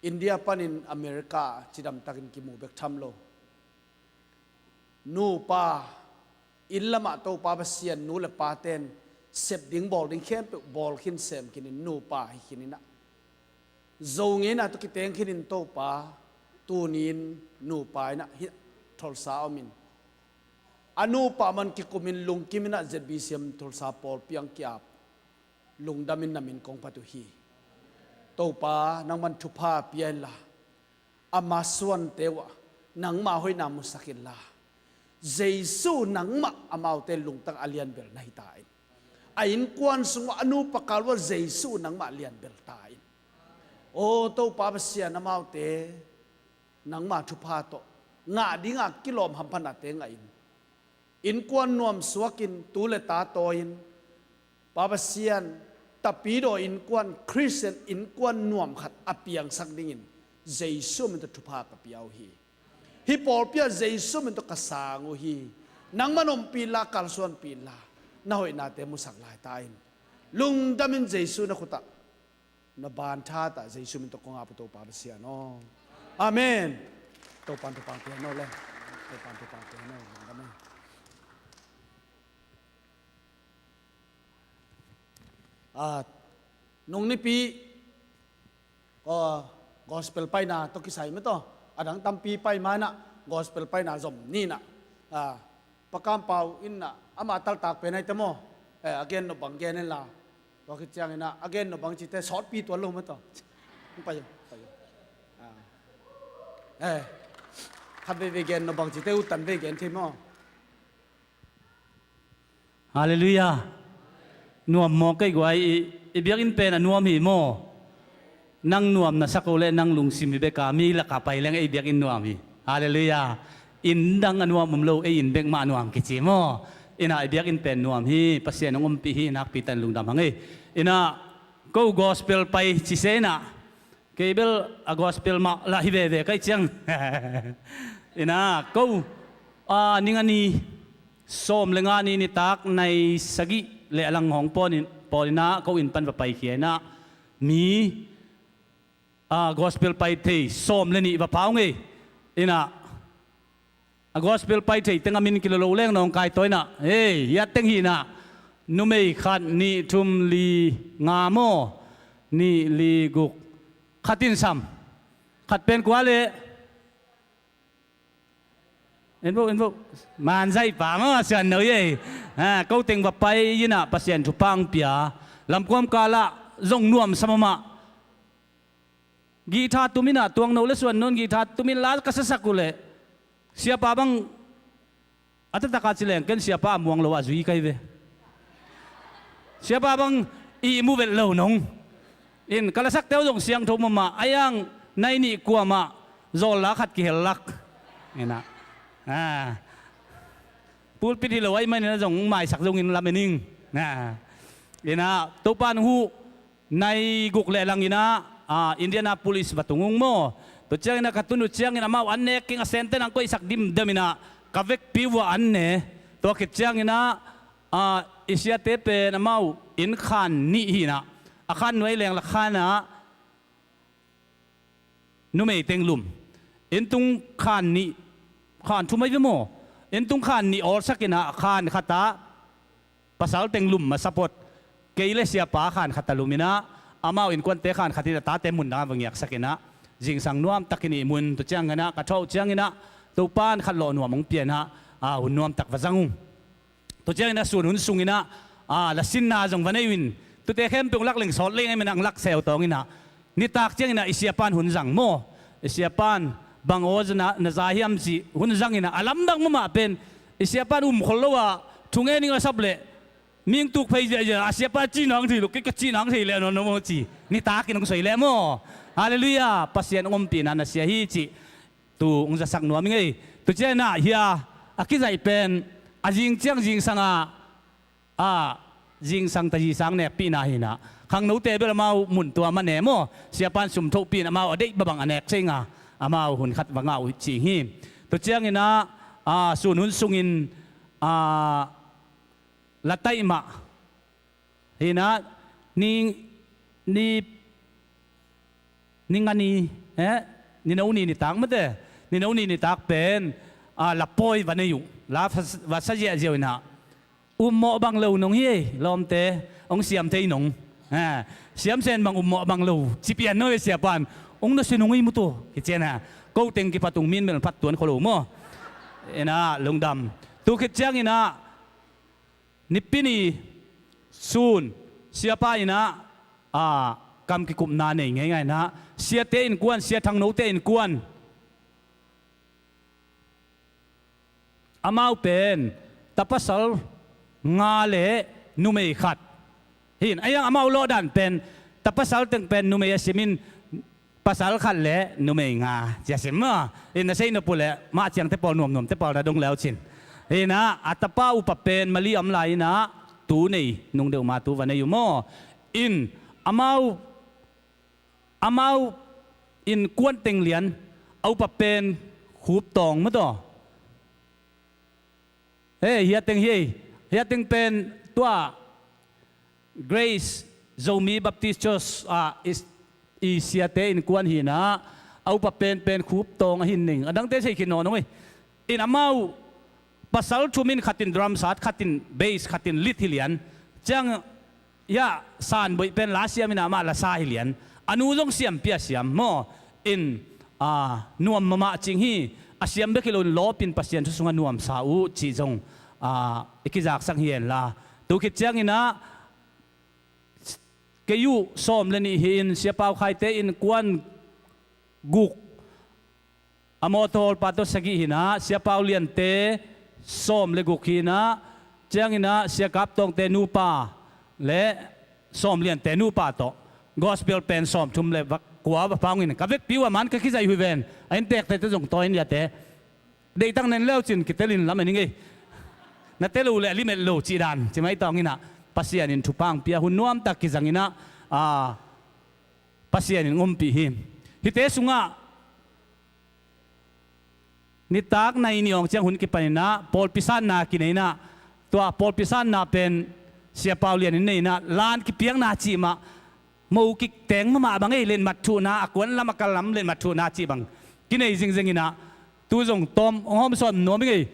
India panin America cidamtakin kimu bek tham lo nupa inn lamah Topa Pasian, nu le paten sep ding bawl ding khempeuh bawl khin, sem khin in nupa hi khin inah, Zo ngeina tawh kiteng khin in Topa, tuni-in nupa inah hih Tulsa a om in, a nupa man kikumin lungkim inah Z B C M Tulsa pawlpi ang ki-ap, lungdamin na min kong phat uh hi. Topa, nangman thupha pia inla, ama suante uhah nangma hoihna musak inla, Jesu nangmah amaute lungtang a lianbel na hi ta in, a innkuan sungah a nupa kal uhah Jesu nangmah lianbel ta in. Aw Topa Pasian, amaute nangma thupha tawh ngah dinga kilawm hamphatnate ngah in, innkuan nuam suakin, tu le ta tawi-in, Pa Pasian, tapidaw innkuan, Khristian innkuan nuam khat a piangsak dingin Jesu min tawh thupha ka pia uh hi. Hih pawlpi ah Jesu min tawh ka sang uh hi. Nangman ompih inla, kalsuanpih inla, na hoihnate musak lai ta in. Lungdamin Jesu na khutah, na bantha tah Jesu min tawh kong ap uh, Topa Pasian aw. Amen. Topan thupha pia hen aw le. Topan thupha pia hen aw. Lungdam e. Ah, nung nipi, aw, gospel paina tawh kisai mah tawh, a dang tampi pai ma inah, gospel paina zom ni inah, ah, Pa Kam Pau in ah, ama taltak pen ahi ta maw? Eh, a gen nop bang gen inla. Tua khit ciang inah, a gen nop bang cite sawtpi tuan lo mah tawh. Pai, pai. Ah. Eh, khat veivei gen nop bang cite, utan vei gen thei maw? Halleluiah. Nuam maw kei guai, i, i biakinn pen a nuam hi maw? Nang nuam na sak uh leh nang lungsim hi bek a, mi lakah pai leng ei biakinn nuam hi. Halleluiah. Inn dang a nuam om lo, ei inn bek mah nuam kici maw? Inah i biakinn pen nuam hi, Pasian hong ompih hi, nakpi takin lungdam hang ei. Inah ko gospel pai ci se inah, kei bel a gospel mah lah hi veve ka hih ciang. Inah ko, a, ning a ni sawm le nga ni nitak nai sagih le a lang hong pawn in, pawn inah ko inn pan va paikhia inah, mi, a, gospel pai thei sawm le nih va pau ngei. Inah a gospel pai thei teng a min kilolo leng nawngkai tawi inah, hei, hiat teng hi inah, numei khat, nih, thum, li, nga maw? Nih, li, guk, khat in sam. Khat pen kua le? En vo, en vo. Manzai pa maw, a suan no ei. Ha, ko teng va pai inah Pasian thupha hong pia. Lamkuam kalah zong nuamsa mahmah. Guitar tum inah, tuang no le suan no in guitar tum in la ka sasak uh leh, siapa bang a taktak a ci leng, ken siapa a muang lo a zui ka hi ve. Siapa bang ihmu vet lo nong. In ka lasakte uh zong siangtho mahmah, a iang nai nih kuamah zawl la khat kihel lak. Inah, ah, pulpit hi lo ahih manin a zong maisak zongin lamen ing. Ah. Inah Topa in huh, nai guk le lang inah, a, Indianapolis va tung ung maw? Tua ciang inah ka tun uh ciangin amau an nek keng, a sente nang koihsak dimdem inah ka vekpi uh ah an ne. Tua khit ciang inah, a, i siate pen amau inn khan nih hi inah, a khan nuai leng la khan ah numei teng lum. Inntung khan nih, khan thum ahi ve maw? Inntung khan nih awlsak inah khan khat ah pasal teng lum masa phot. Kei le siapa khan khat ah lum inah, amau innkuante khan khat in a tate mun dang ah va ngiaksak inah, zingsang nuamtakin ihmu in, tua ciang inah ka thawh uh ciang inah Topa in khat lawh nuam hong pia inah, a, hun nuamtak va zang ung. Tua ciang inah sun hun sung inah, a, lasinna zong va nei uh in, tuate khempeuh hong lak leng sawt leng ahih manin hong lak seu tawng inah, nitak ciang inah i siapa in hun zang maw? I siapa in bang aw za na, na za hiam cih hun zang inah, a lamdang mahmah pen i siapa in um khol lo a, thungen ing a sap leh, mi hong tuk phei ziahziah, a siapa cihna hong thei lo, kei ka cihna hong thei leh nawn lo maw ci, nitakin hong soi leh maw? Halleluiah, Pasian hong ompihna na sia hi cih tu hong zasak nuam ing ei. Tua ciang inah hia a kizaih pen, a zing ciang zingsang a, a, Zingsang tazi sang nekpihna hi inah, khangnote bel amau mun tua mah ne maw, siapan sum thohpih in amau a deih babang a nek seinga, amau hun khat va ngah uh cih hi. Tua cianginah, a, sun hun sungin, a, la taih mah hi inah, ni, ni Ni nga ni, eh? Ni no ni nitak mate. Ni no ni nitak pen, a, la pawi va nei uh. La va sa ziahziah uh inah, ummawh bang lo nong hi ei, lawmte, hong siam thei nong. Eh, siam sen bang ummawh bang lo ci pian no ei, siapan, hong na si nong ei mutu, kician a. Ko teng kipat ung, min mel phat tuan kho lo maw. Inah lungdam. Tu khit cianginah, Nipi ni sun, siapa inah, a, kam kikupna nei ngeingai inah, siate innkuan, sia thangnote innkuan, amau pen tapasal nga le numei khat hi in, a iang amau lawhdan pen, tapasal teng pen numei a simin, pasal khat le numei nga ci a sim maw. In na sei nop uh leh mah ciangte pawl nuamnuamte pawl na dong le uh cin. Inah a tapa upa pen Mali a om lai inah, tu nei nung deuh ma tu va nei uh maw. In amau, amau innkuan teng lian, a upa pen Khup Tawng maw taw. Hei, hia teng hi ei. Hia teng pen tua Grace Zomi Baptist Church, ah, is, i siate innkuan hi inah, a upa penpen Khup Tawng ahi ning. A dangte sei khit nawn ung ei. In amau pasal thum in, khat in drum sat, khat in bass, khat in lead hi lian. Ciang, ya, sanboih pen la siam inah amah la sa hi lian. A nu zong siampi a siam maw. In, a, nuam mahmah cing hi. A siam bek hi loin lawpin Pasian thu sungah nuamsa uh cih zong, a, i kizaksak hi henla. Tu khit cianginah, kei uh sawm le nih hi in, Sia Pau Khaite innkuan guk, a mawtaw hawlpa tawh sagih hi inah, Sia Pau Liante sawm le guk hi inah, cianginah Sia Kap Tawngte nupa le sawm Liante nupa tawh gospel pen sawmthum le va, kua va pha ung in, ka vekpi uh a man ka kizaih uh hi ven. A inntekte tawh zong tawi in, Liate, deihtak nen le uh cin kitel in lam en ing ei. Na tel uh leh a limit lo cih dan ci mai tawng inah, Pasian in thupha hong pia, hun nuamtak kizang inah, a, Pasian in hong ompih hi. Hihte sungah nitak nai nih hong ciang hun kipan inah pawlpi sanna kinei inah, tua pawlpi sanna pen Sia Pau Lian in nei inah, lan kipiakna cih mah, mo kik teng mahmah bang ei, lenmat thuhna, a kuan lam a kal lam lenmat thuhna cih bang kinei zingzing inah, tu zong tawm hong hawm sawn nuam ing ei.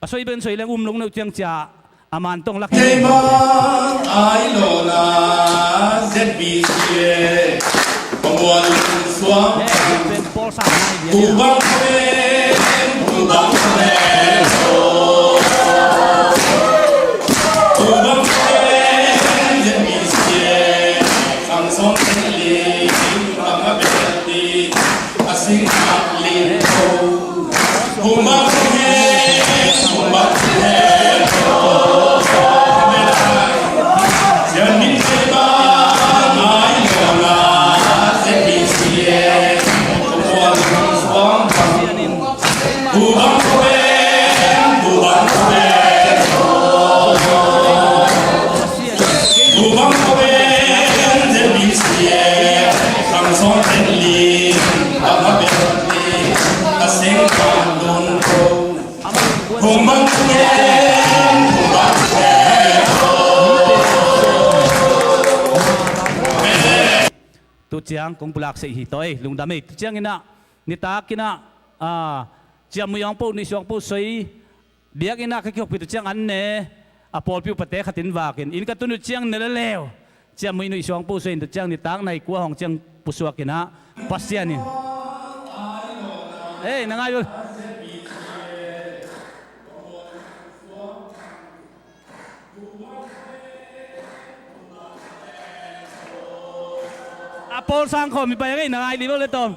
A soi ben soi leng um lo neuh ciang cia a man tong lak. Keimah ai lawna Z B C A, Pangua lungsuang, Kubang Pen, Kubang Pen, Kubang Pen, Z B C A, Kangson Pen Ling, Kang a Pen Ling, a sing Pen Ling, Tu ciang kong pulak sei hi taw ei, lungdam ei. Tu ciang inah, nitak inah, a, ciammuih awng po, nuihsuang po soi, biakinn ah ka kihokpi tu ciang an ne, a pawlpi upate khatin vakin, inn ka tun uh ciang ne le leu, ciammuih nuihsuang po soi in, tu ciang nitak nai kua hong ciang pusuak inah, Pasian in. Ei, na ngai uh. A pawl sang khawm i pai a ngei na ngai li lo le tawm.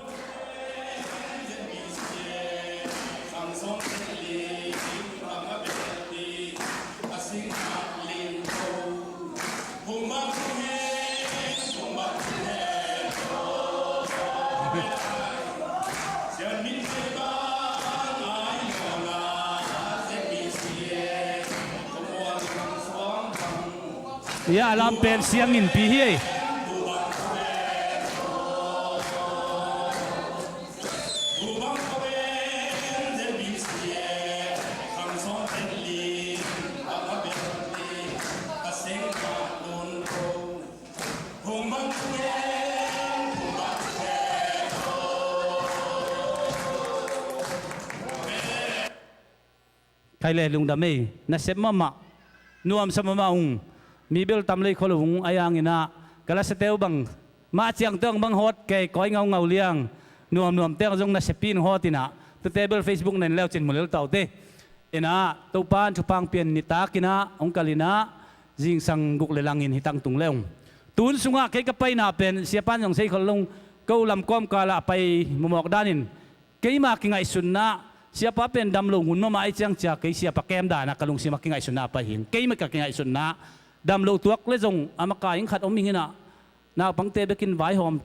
Ia, a lam pen sianginn pi hi ei. Khai le lungdam ei, nasep mahmah, nuamsa mahmah ung. Mi bel tam lei khol ung, a iang inah, ka lasate uh bang, mah ciang teng bang hawt kei, kawi ngaungau liang, nuamnuam teng zong nasep pi in hawt inah, tute bel Facebook na in leu cin mu lel taute. Inah, Topa in thupha pian nitak inah, hong kal inah, zingsang guk le langin hi tangtung le ung. Tun sungah kei ka paina pen, siapa in zong sei khol lo ung, ko lam kawmkal ah pai mumawk danin, keima kingaihsutna, siapa pen dam lo ngun mahmah ahi ciang cia, kei siapa kem danah ka lungsim a kingaihsutna a pai hing. Keima ka kingaihsutna, dam lo tuak le zong, a makaih ing khat om ing inah, naupangte bekin vaihawm,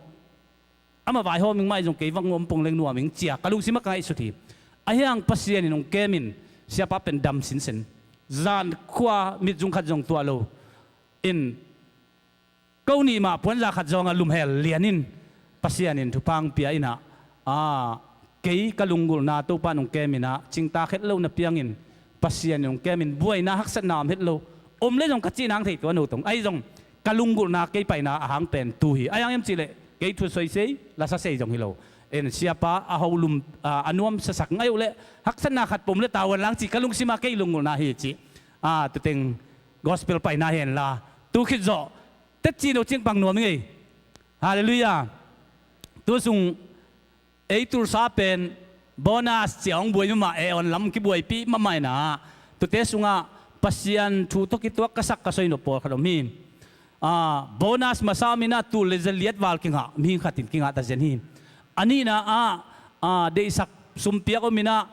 ama vaihawm ing mah ahi zong kei vang om pong leng nuam ing cia, ka lungsim a ka ngaihsut hi. A hiang Pasian in hong kem in, siapa pen dam sinsen. Zan khua mitzung khat zong tuah lo. In, ko nih mah puanza khat zawnga lumhel lian in, Pasian in thupha hong pia inah, a, kei ka lunggulhna Topa in hong kem inah, cingtak het lo na piangin, Pasian in hong kem in, buaina haksatna om het lo. Om le zong ka cih nang thei tuan uh tong. Ahi zong, ka lunggulhna kei paina a hang pen tu hi. A iang em cih leh, kei thu soisei, lasa sei zong hi lo. En siapa, a ho lum, a, a nuam sasak ngai uh leh, haksatna khat pom le tawan lang cih, ka lungsima kei lunggulhna hi cih. A, tuteng gospel paina hen la. Tu khit zawh, tet cih no ciang pang nuam ing ei. Halleluiah. Tu sung ei Tulsa pen bonus cia hong buai mahmah, e on lam kibuaipi mahmah inah. Tute sungah Pasian thu tawh kituak ka sak ka soi nop pawlkhat om hi. A, bonus masa om inah tul le za liat val kingah, mihing khat in kingah ta zen hi. A nihna ah, a, deihsak sumpiak om inah,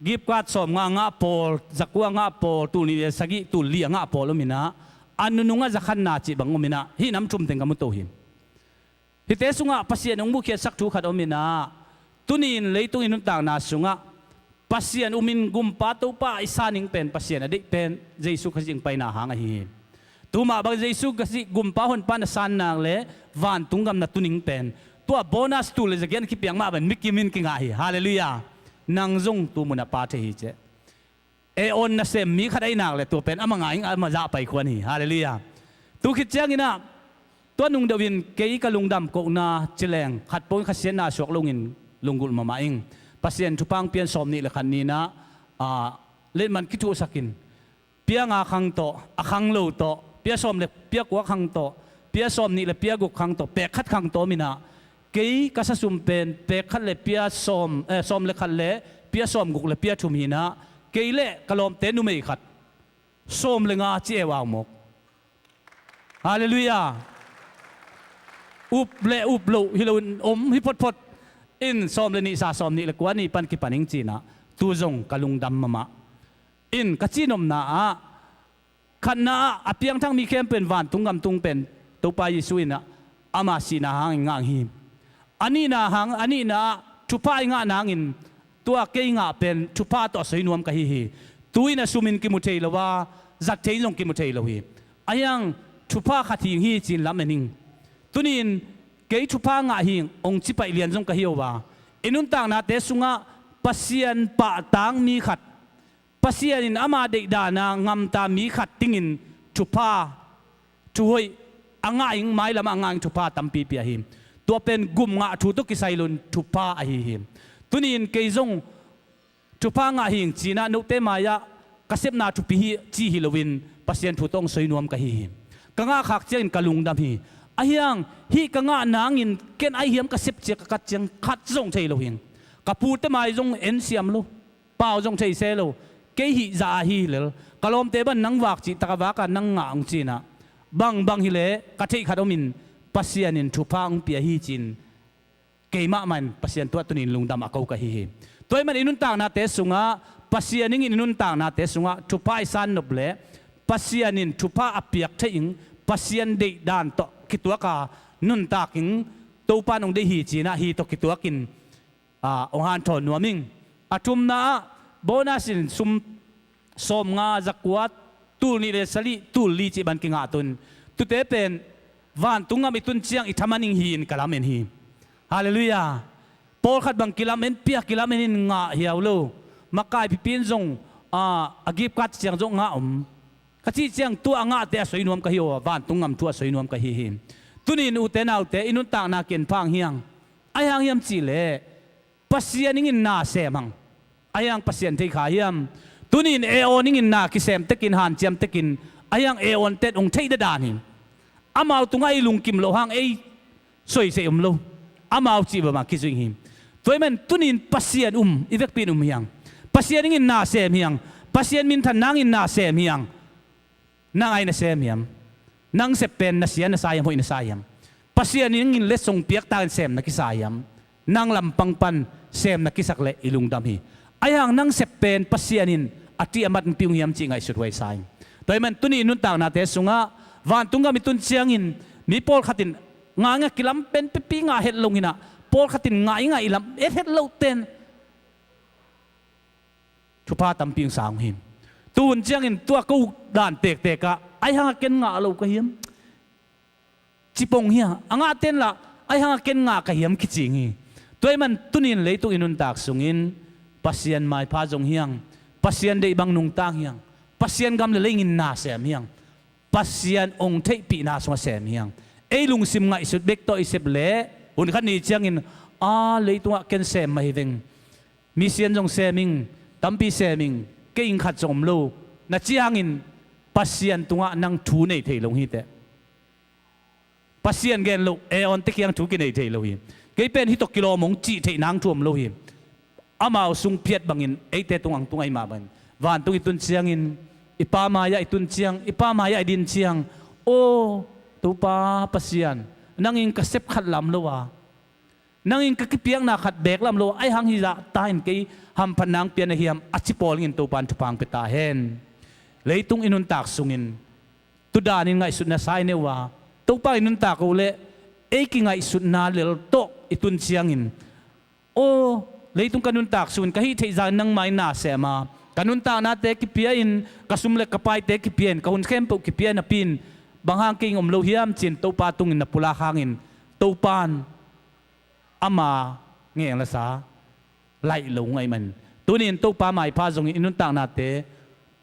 gift card sawmnga ngah pawl, zakua ngah pawl, tul nih le sagih, tul li a ngah pawl om inah, a nunung a zakhanna cih bang om inah, hih nam thum teng ka mu to hi. Hihte sungah Pasian hong muhkhiatsak thu khat om inah, tuni in leitung i nuntakna sungah Pasian um in, Gumpa Topa i san ing pen, Pasian a deih pen, Jesu Khazih hong paina hang ahi hi. Tu mah bang Jesu Khazih Gumpa Honpa na san nak le vantung gam na tun ing pen, tua bonus tul le za giat kipiak mah bang mikim in kingah hi. Halleluiah. Nang zong tu mun a pa thei hi ceh. E on nasem mi khat ahi nak le tua pen ama ngai ing, ama zah pai khuan hi. Halleluiah. Tu khit ciang inah, tua nung deuh in kei ka lungdam kohna cileng khat pawh in khasiatna suak lo ung in lunggulh mahmah ing. Pasian thupha hong pian sawm nih le khat ni inah, a, letman kithuhsak in, pia nga khang tawh, a khang lo tawh, pia sawm le pia kua khang tawh, pia sawm nih le pia guk khang tawh, pek khat khang tawh om inah, kei ka sasum pen pek khat le pia sawm, eh, sawm le khat le pia sawm guk le pia thum hi inah, kei le ka lawmte numei khat sawm le nga ci e uh a om mawk. Halleluiah. Up le up loh hi loin om hi photphot. In sawm le nih sa, sawm nih le kua ni pan kipan ing ci inah, tu zong ka lungdam mahmah. In ka cihnopna ah, khatna ah a piangthak mi khempeuh in vantung gam tung pen Topa Jesu inah ama sihna hangin ngah hi. A nihna hang, a nihna ah thupha i ngah nangin, tua kei ngah pen thupha tawh a soi nuam ka hi hi. Tu in a sum in kimu thei lo a, zat thei in zong kimu thei lo hi. A hiang thupha khat hing hi ci-in lam en ing. Tuni in kei thupha ngah hing hong ci paih lian zong ka hi uh a, i nuntaknate sungah Pasian pahtak mi khat, Pasian in ama deihdan a ngamta mi khat dingin thupha, thuhoih a ngah ing, mailam a ngah ing thupha tampi pia hi. Tua pen gum ngah thu tawh kisai loin thupha ahi hi. Tuni in kei zong thupha ngah hing ci inah note mai-ah ka sepna thupi hi ci hi loin Pasian thu tawh hong soi nuam ka hi hi. Ka ngah khak ciangin ka lungdam hi. A hiang hih ka ngah nangin ken ahi hiam ka sep cia ka kat ciang khat zong thei lo hing. Ka pute mai zong en siam lo. Pau zong thei se lo, kei hih zah ahi lel, ka lawmte bang nang vak cih tak a vak a nang ngah hong ci inah, bangbang hi leh ka theih khat om in Pasian in thupha hong pia hi ci-in, keimah mah in Pasian tuah tuni in lungdam a ko ka hi hi. Tua ahih man i nuntaknate sungah, Pasian ing in i nuntaknate sungah thupha i san nop leh Pasian in thupha a piak theih ing, Pasian deihdan tawh kituak a nuntak ing, Topa in hong deih hi ci inah hih tawh kituak in, a, hong hanthawn nuam ing. A thumna ah, bonus in sum sawmnga, zakua, Tul nih le sali, tul li cih bang kingah tun. Tute pen vantung gam i tun ciang i thaman ing hi in ka lamen hi. Halleluiah. Pawlkhat bang kilamen pia, kilamen in ngah hiau lo. Makai pipi in zong, a, a gipkat ciang zong ngah om. Ka cih ciang tua a ngahte a soi nuam ka hi uh a, vantung gam thu a soi nuam ka hi hi. Tunin ute naute, i nuntakna ken phang hiang. Ai hang hiam cihleh Pasian ingin na sem hang. Ai hang Pasian thei kha hiam? Tunin e awn ingin na kisem tekin, hanciam tekin, ai hang e awn tet hong theih dadan hi. Amau tungah i lungkim loh hang ei soisei um lo. Amau cih bangmah kizuih hi. Tua ahih man tunin Pasian um, i vekpi in um hiang. Pasian ingin na sem hiang. Pasian minthan nangin na sem hiang. Nang ai na sem hiam? Nang sep pen na sia na sa hiam, hoih na sa hiam? Pasian ingin letsong piaktakin sem na kisa hiam? Nang lampang pan sem na kisak leh i lungdam hi. Ai hang nang sep pen Pasian in a tih a mat hong pia uh hiam cih ngaihsut huai sa ing. Tua ahih man tuni i nuntaknate sungah vantung gam i tun ciangin mi pawlkhat in ngah ngah kilam pen pipi ngah het lo hinah, pawlkhat in ngah i ngah i lam et het loh ten thupha tampi hong sang uh hi. Tuhun ciangin tua ko dan tektek ah ai hang a ken ngah lo ka hiam? Cipong hia, a ngah ten lah ai hang a ken ngah ka hiam kicing hi. Tua ahih man tunin leitung i nuntak sungin Pasian maipha zong hiang, Pasian deih bang nungtang hiang, Pasian gam le lei ingin na sem hiang, Pasian hong theihpihna sungah sem hiang. Ei lungsim ngaihsut bek tawh i sep leh hun khat ni ciangin a leitungah ken sem mah hi veng. Misian zong sem ing, tampi sem ing, kei ing khat zong om lo. Na ci hangin Pasian tungah nang thu nei thei lo hi teh. Pasian gen loh e awnte kiang thu kinei thei lo hi. Kei pen hih tawh kilawm hong cih theih nang thu om lo hi. Amau sung phiat bangin eite tung ang tung ahi mah bangin vantung i tun ciangin i pa mai-ah i tun ciang, i pa mai-ah i din ciang, aw Topa Pasian, nangin ka sep khat lam lo a, nangin ka kipiakna khat beek lam lo, ai hang hizah ta in kei hamphatna hong pia na hiam a ci pawl ingin Topa in thupha hong pia ta hen. Leitung i nuntak sungin tudanin ngaihsutna sai ne uh a, Topa i nuntak uh leh ei kingaihsutna lel tawh i tun ciangin, aw leitung ka nuntak sungin ka hih theih zah in nangmah in na sem a, ka nuntaknate kipia in, ka sum le ka paite kipia in, ka hun khempeuh kipia napi in bang hang kei ing om lo hiam ci-in Topa tungin na pulak hangin Topa in ama ngeng la sa laih lo ngaih man. Tunin Topa maipha zongin i nuntaknate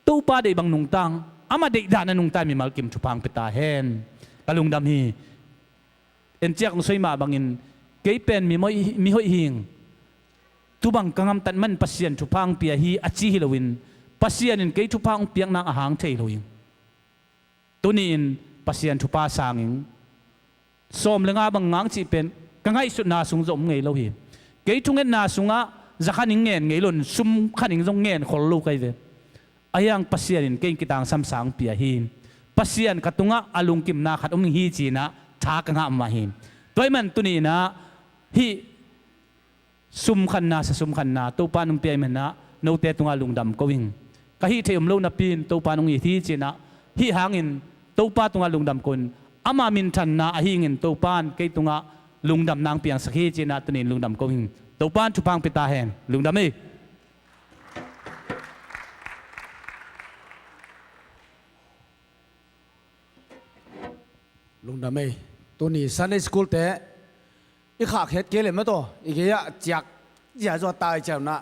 Topa deih bang nungtang, ama deih dan a nungta mimal kim thupha hong pia ta hen. Ka lungdam hi. En ciak hong soi mah bangin kei pen mi moi, mi hoih hing. Tu bang ka gamtat man Pasian thupha hong pia hi a ci hi loin Pasian in kei thupha hong piak nang a hang thei lo hi. Tuni-in Pasian thupha sang ing. Sawm le nga bang ngang cih pen ka ngaihsutna sung zong om ngei lo hi. Kei thungetna sungah za khan ing ngen ngei lo in sum khan ing zong ngen khol lo ka hi ve. Ahi hang Pasian in kei in kitangsam sang pia hi. Pasian ka tungah a lungkimna khat om hi ci-inah tha ka ngah mah hi. Tua ahih man tuni-inah hih sum khanna, sa sum khanna Topa in hong pia ahih manah note tungah lungdam ko ing. Ka hih theih om lo napi in Topa in hong it hi ci-inah hih hangin Topa tungah lungdam ko in, ama minthanna ahi ingin Topa in kei tungah lungdamna hong piangsak hi ci-inah tuni-in lungdam ko ing. Topa in thupha hong pia ta hen. Lungdam ei. Lungdam ei. Tuni Sunday school te i khahkhiat kei leh mataw i gei-ah ciak zia zaw tai ciauna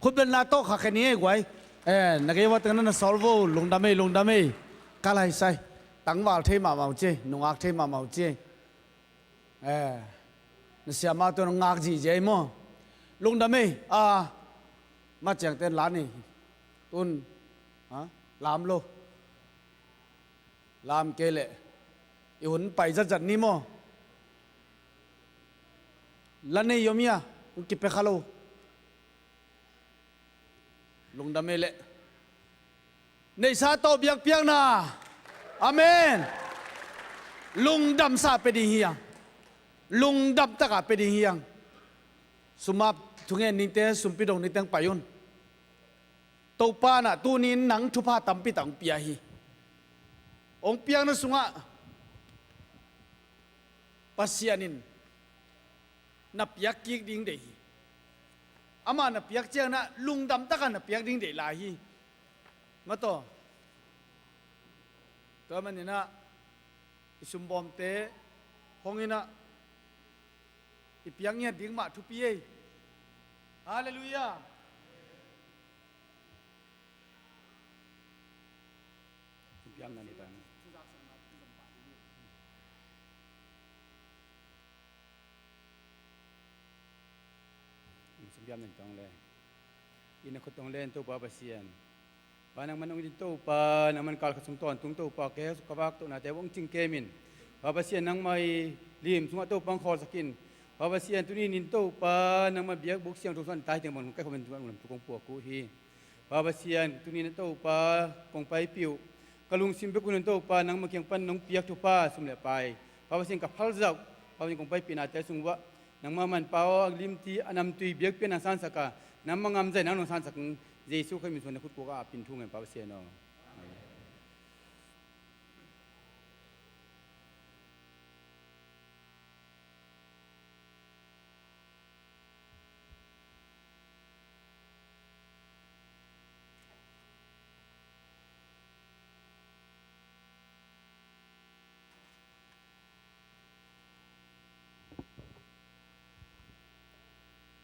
khutbetna tawh khahkhiat ni ei guai. Eh, na gei ua tengna na sawl vo. Lungdam ei, lungdam ei. Ka laisai tangval thei mahmah uh ci ei, nungak thei mahmah uh ci ei. Eh, na siamah tun ngak zihziah ei maw? Lungdam ei. Ah, ma ciangten la ni. Tun, ha? Lam lo. Lam kei leh i hun pai zatzat ni maw? La nei om hia? Hong kipia kha lo. Lungdam ei leh. Neihsa tawh biakpiakna. Amen. Lungdamsa pia ding hiang. Lungdam taka pia ding hiang. Sumap thungen ningte, sumpi dong ningteng pai un. Topa nah tuni-in nang thupha tampi tak hong pia hi. Hong piakna sungah Pasian in na piak kik ding deih hi. Amah na piak ciangin ah lungdam takin na piak ding deih lai hi. Mataw. Tua maninah i sumbawmte hong inah i piak ngiat ding mah thupi ei. Halleluiah. Piak ngiat ding. Sumpiam nen tong le. Inn a khut tong len Topa Pasian. Pa nangman ong din Topa, nangman kal khat sung tawntung Topa, ke ka vak tohnate ong cing kemin. Pa Pasian nangmah i lim sungah Topa ong khawlsakin. Pa Pasian tuni nin Topa, nangmah biakbuk siangtho sungah tai teng bang kai khomen tungah lam tu kong puak uh hi. Pa Pasian, tuni na Topa kong paipih uh. Ka lungsim bek un Topa, nangmah kiang pan nong piak thupha sum le pai, Pa Pasian, ka phalzauh, Pa Pasian, kong paipih nate sung uah nangmah manpha aw, a limti a namtui biakpiakna sansak a, nangmah ngamzai nang nong sansak. Jesu Khrih min suang na khut kuak a pin thu ngen, Pa Pasian aw. Amen.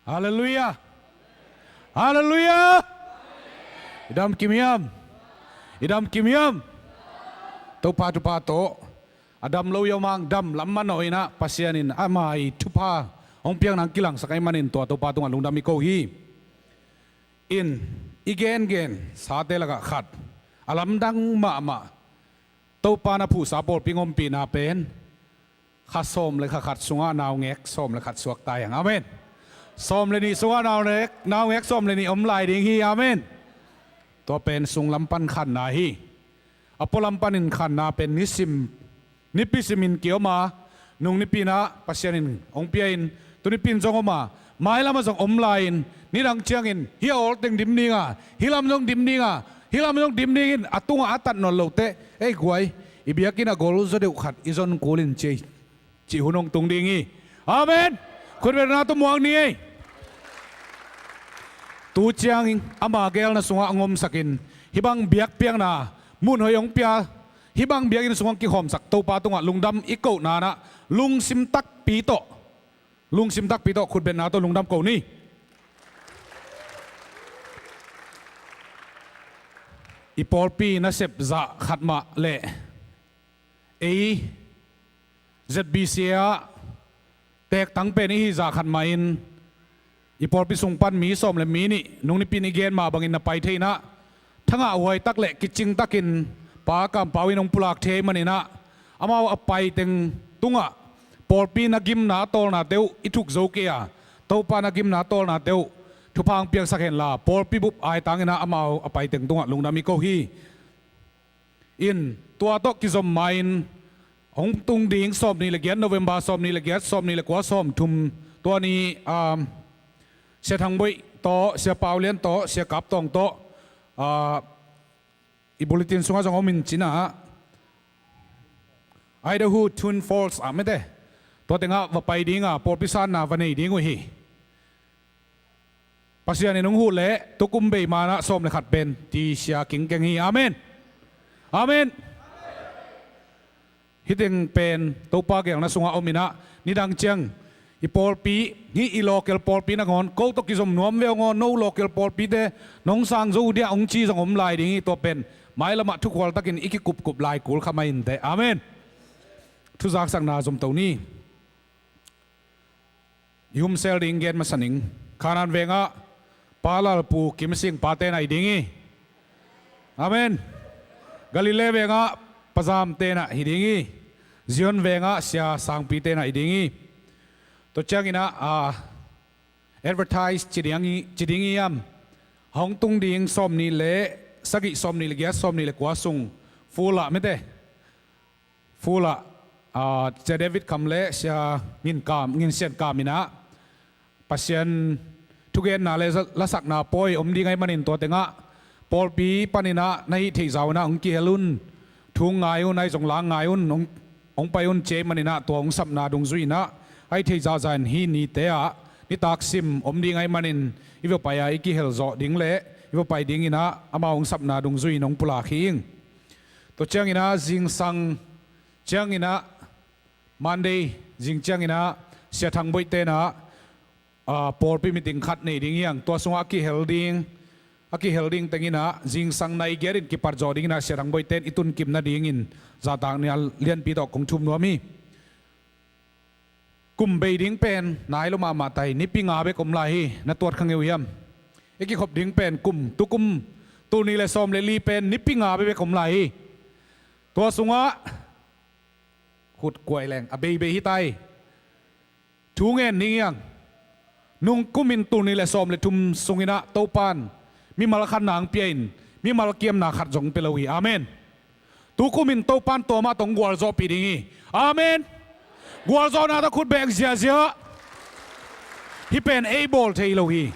Halleluiah. Halleluiah. I dam kim hiam? I dam kim hiam? Topa thupha tawh a dam lo i om hang, dam lam manawh inah Pasian in ama i thupha hong piakna hong kilangsak ahih manin tua Topa tungah lungdam i ko hi. In, i gengen sate lakah khat a lamdang mahmah, Topa na phuhsa pawlpi hong ompihna pen kha sawm le kha khat sungah naungek sawm le khat suak ta hi hang. Amen. Sawm le nih sungah naungek, naungek sawm le nih om lai ding hi. Amen. Tua pen sung lam pan khanna hi. A pualam panin khanna pen nisim, nipi simin kiom a, nung nipi inah Pasian in hong pia in, tu nipi in zong om a, mailam ah zong om lai-in, nidang ciangin hih a awl teng dim ding a, hih lam zong dim ding a, hih lam zong dim dingin a tungah a tat nawn lote, ei guai, i biakinn a gol zaw deuh khat i zon kul in ci ei, cih hun hong tung ding hi. Amen. Khutbetna tawh muak ni ei. Tu ciangin ama geelna sungah hong omsakin, hih bang biakpiakna mun hoih hong pia, hih bang biakinn sungah hong kikhawmsak Topa tungah lungdam i kohna inah lungsim takpi tawh, lungsim takpi tawh khutbetna tawh lungdam ko ni. I pawlpi nasep zah khat mah le ei Z B C ah teektang pen i hih zah khat mah in i pawlpi sung pan mi sawm le mi nih nung nipi in i gen mah bangin na pai thei inah, thangah huai tak le kicing takin Pa Kam Pau in hong pulak thei ahih maninah, amau a pai teng tungah pawlpi na gimna a tawlnate uh i thuk zo kei a, Topa na gimna a tawlnate uh thupha hong piaksak henla, pawlpi bup aitang inah amau a pai teng tungah lungdam i ko hi. In, tua tawh kizom ma-in hong tung ding sawmnih le giat November, sawmnih le giat, sawmnih le kua, sawmthum, tua ni, um, Sia Thang Boih tawh, Sia Pau Lian tawh, Sia Kap Tawng tawh, ah, i bulletin sungah zong om in cinah, Idaho Twin Falls ah mete, tua tengah va pai ding a, pawlpi sanna va nei ding uh hi. Pasian in hong huh leh tukum bei manah sawm le khat pen ti sia kingkeng hi. Amen. Amen. Hih teng pen Topa geelna sungah om inah, nidang ciang i pawlpi, hih i local pawlpi nangawn ko tawh kizom nuam ve aw, no local pawlpite nong sang zo uh diah hong ci zong om lai ding hi. Tua pen mailamah thukhual takin i kikupkup lai kul kha mai inteh. Amen. Thuzaksakna zom to ni. I humsel ding gen masa ning. Kanaan vengah Pa Lal Pu Kim Sing Pa tenah hi ding hi. Amen. Galilee vengah Pa Zam tenah hi ding hi. Zion vengah Sia Sangpi tenah hi ding hi. Tua cianginah, ah, advertise ci ding hi, ci ding hiam? Hong tung ding sawmnih le sagih, sawmnih le giat, sawmnih le kua sung full ah mete. Full ah, ah, Sia David Kham le Sia Ngin Kam, Ngin Sian Kam inah Pasian thugenna le lasakna pawi om ding ahih manin tua tengah pawlpi paninah na hih theih zah unah hong kihel un, thu hong ngai un, ahi zong la hong ngai un, hong, hong pai un ci ahih maninah tua hong sapna dungzui inah ahi theih zahzah in hih nite ah nitak sim om ding ahih manin i va pai a i kihel zawh ding le i va pai dinginah amau hong sapna dungzui in hong pulak hi ing. Tua ciangin ah zingsang ciangin ah Monday zing ciangin ah Sia Thang Boih te in ah, ah, pawlpi meeting khat nei ding hi hang. Tua sungah a kihel ding, a kihel ding teng in ah zingsang nai giat in kipat zawh ding in ah Sia Thang Boih te in i tunkim nadingin zahtakna lianpi tawh kong thum nuam hi. Kum bei ding pen nai lo mahmah ta hi. Nipi nga bek om lai hi. Na tuat kha ngeu hiam? I kikhop ding pen kum, tukum, tul nih le sawm le li pen nipi nga bek om lai hi. Tua sungah khut kuai leng a beibei hi ta hi. Thu ngen ding hi hang. Nung kum in tul nih le sawm le thum sungin ah Topan mimal khatna hong pia in, mimal kiamna khat zong pia lo hi. Amen. Tukum in Topan tua mah tawh hong gualzawhpih ding hi. Amen. Gualzawhna tawh khut beng ziahziah. Hih pen ei bawl thei lo hi.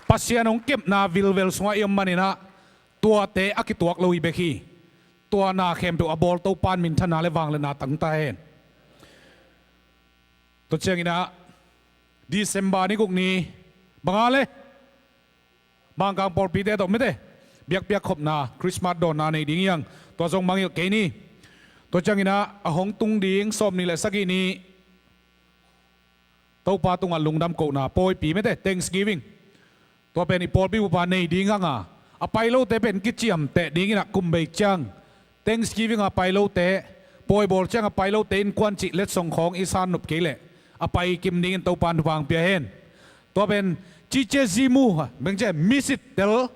Pasian hong kepna vilvel sungah i om manin ah tuate a kituak lo hi bek hi. Tua na khempeuh a bawl Topan minthanna le vangliatna tang ta hen. Tua ciangin ah December ni guk ni bang a le Mangkang pawlpite tawh mite biakpiak khopna, Christmas dawnna nei ding hi hang. Tua zong mangngilh kei ni. Tua ciangin ah a hong tung ding sawmnih le sagih ni Topa tungah lungdam kohna pawipi mite, Thanksgiving. Tua pen i pawlpi bup ah nei ding hang a, a pai lote pen kiciamteh dingin ah kum bei ciang Thanksgiving a pai lote, pawi bawl ciang a pai lote innkuan cih letsong khawng i san nop kei leh a pai kim dingin Topan thupha hong pia hen. Tua pen cice zimu, bengce misit tel,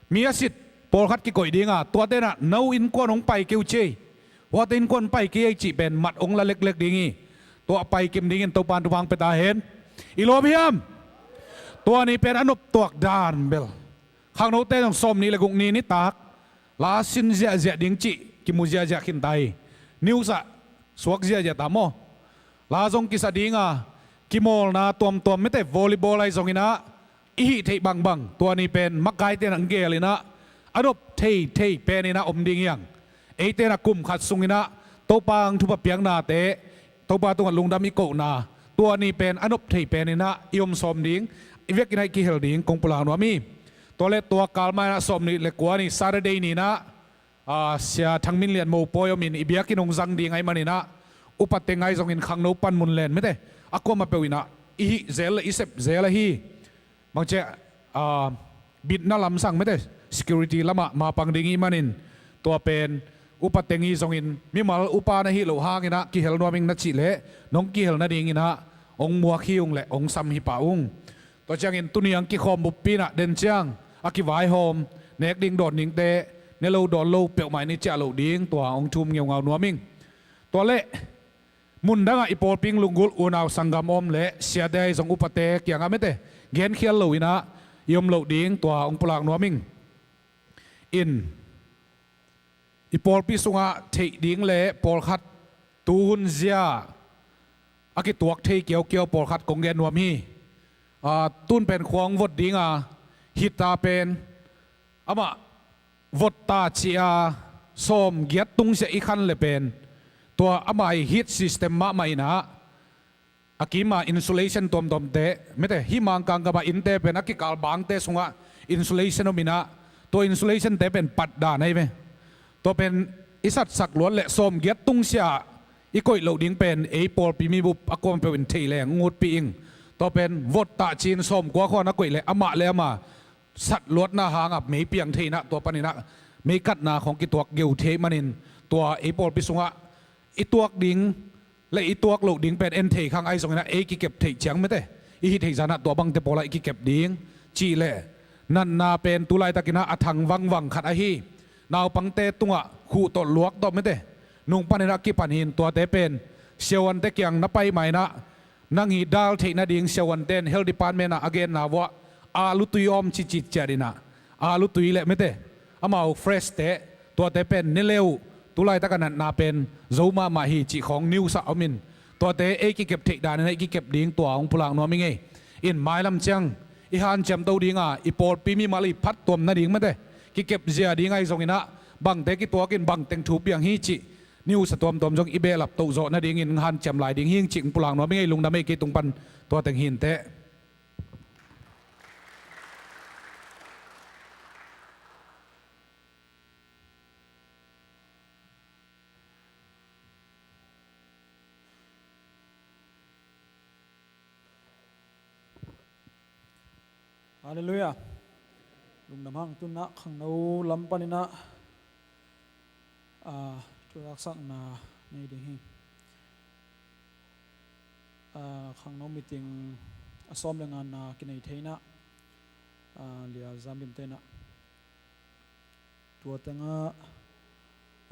mi a sit pawlkhat kikoih ding a, tuate in ah no innkuan hong pai kei uh ci ei. Huate innkuan pai kei ei cih pen mat hong la leklek ding hi. Tua a pai kim dingin Topan thupha hong pia ta hen. I lawm hiam? Tua ni pen a noptuak dan bel khangnote zong sawmnih le guk ni nitak la sin ziahziah ding cih kimu ziahziah khin ta hi. News ah suak ziahziah ta maw? La zong kisa ding a, kimawlna tuamtuam mite, volleyball ahi zongin ah i hih theih bangbang tua ni pen makaite in ah hong geel in ah a nop theithei pen in ah om ding hi hang. Eite in ah kum khat sungin ah Topa hong thupha piaknate, Topa tungah lungdam i kohna, tua ni pen a nop thei pen in ah i om sawm ding, i vekin ah i kihel ding kong pulak nuam hi. Tua le tua kal mah in ah sawmnih le kua ni Saturday ni in ah, ah, Sia Thang Min Lian Mo pawi om in i biakinn hong zang ding ahih manin ah upa teng ahi zongin khangno panmun len mite a kuamah peuh in ah i hih zel le i sep zel ahi. Bangci, ah, bitna lamsang mite, security lamah mapang ding i hih manin tua pen upa teng hi zongin mimal upa na hih loh hangin ah kihel nuam ing na cih leh nong kihel nadingin ah hong muak hi ung le hong sam hi pah ung. Tua ciangin tuni hong kikhawm buppi in ah den ciang a kivaihawm, nek ding dawn dingte ne lo dawn lo peuhmah in i ciah loh ding tua hong thum ngeungau nuam ing. Tua le mundangah i pawlpi in lunggulh unau sanggam om le siate ahi zong upate kiangah mite genkhial lo in ah i om loh ding tua hong pulak nuam ing. In i pawlpi sungah theih ding le pawlkhat tuhun zia a kituak thei kiaukiau pawlkhat kong gen nuam hi. Ah, tun pen khua hong vot ding a, hita pen amah vot ta ci a sawm giat tungsiah i khan le pen tua amah i heat system mahmah in ah a kim a insulation tuamtuamte mite, hih Mangkang gamah innte pen a kikal bangte sungah insulation om in ah tua insulationte pen patdan ahi ve. Tua pen i satsak luat le sawm giat tungsiah i koih loh ding pen ei pawlpi mi bup a kuamah peuh in thei leng hong utpih ing. Tua pen vot ta ci in sawm kua khua na koih le amah le amah sat luatna hangah mei piang thei in ah tua panin ah mei katna khawng kituak geu thei ahih manin tua ei pawlpi sungah i tuak ding le i tuak loh ding pen en thei khang ahi zongin ah ei kikep theih ciang mite i hih theih zan ah tua bangte pawlah i kikep ding cih leh natna pen tu laitakin ah a thang vangvang khat ahi. Naupangte tungah khuh tawh luak tawh mite nung panin ah kipan hi in tuate pen siavuante kiang na pai mah in ah nang hi dal theih nading siavuante in health department ah a genna vuah alu tui awm cicit ciat in ah alu tui le mite amau fresh te tuate pen ne le uh, tu laitak a natna pen zo mahmah hi cih khawng news ah om in tuate ei kikep theih dan in ah i kikep ding tua hong pulak nuam ing ei. In mailam ciang i hanciam to ding a i pawlpi mimal i phattuam nading mite kikep zia ding ahi zongin ah bangte kituak in bangteng thu piang hi cih news a tuamtuam zong i behlap toh zawh nadingin hanciam lai ding hi ing cih hong pulak nuam ing ei. Lungdam ei, kei tung pan tua teng hi inteh. Halleluiah. Lungdam hang. Tunah khangno lam paninah, ah, thuzaksakna nei ding hi. Ah, khangno meeting a sawm le ngana kinei theinah, ah, Lia Zam Lim tenah tua tengah,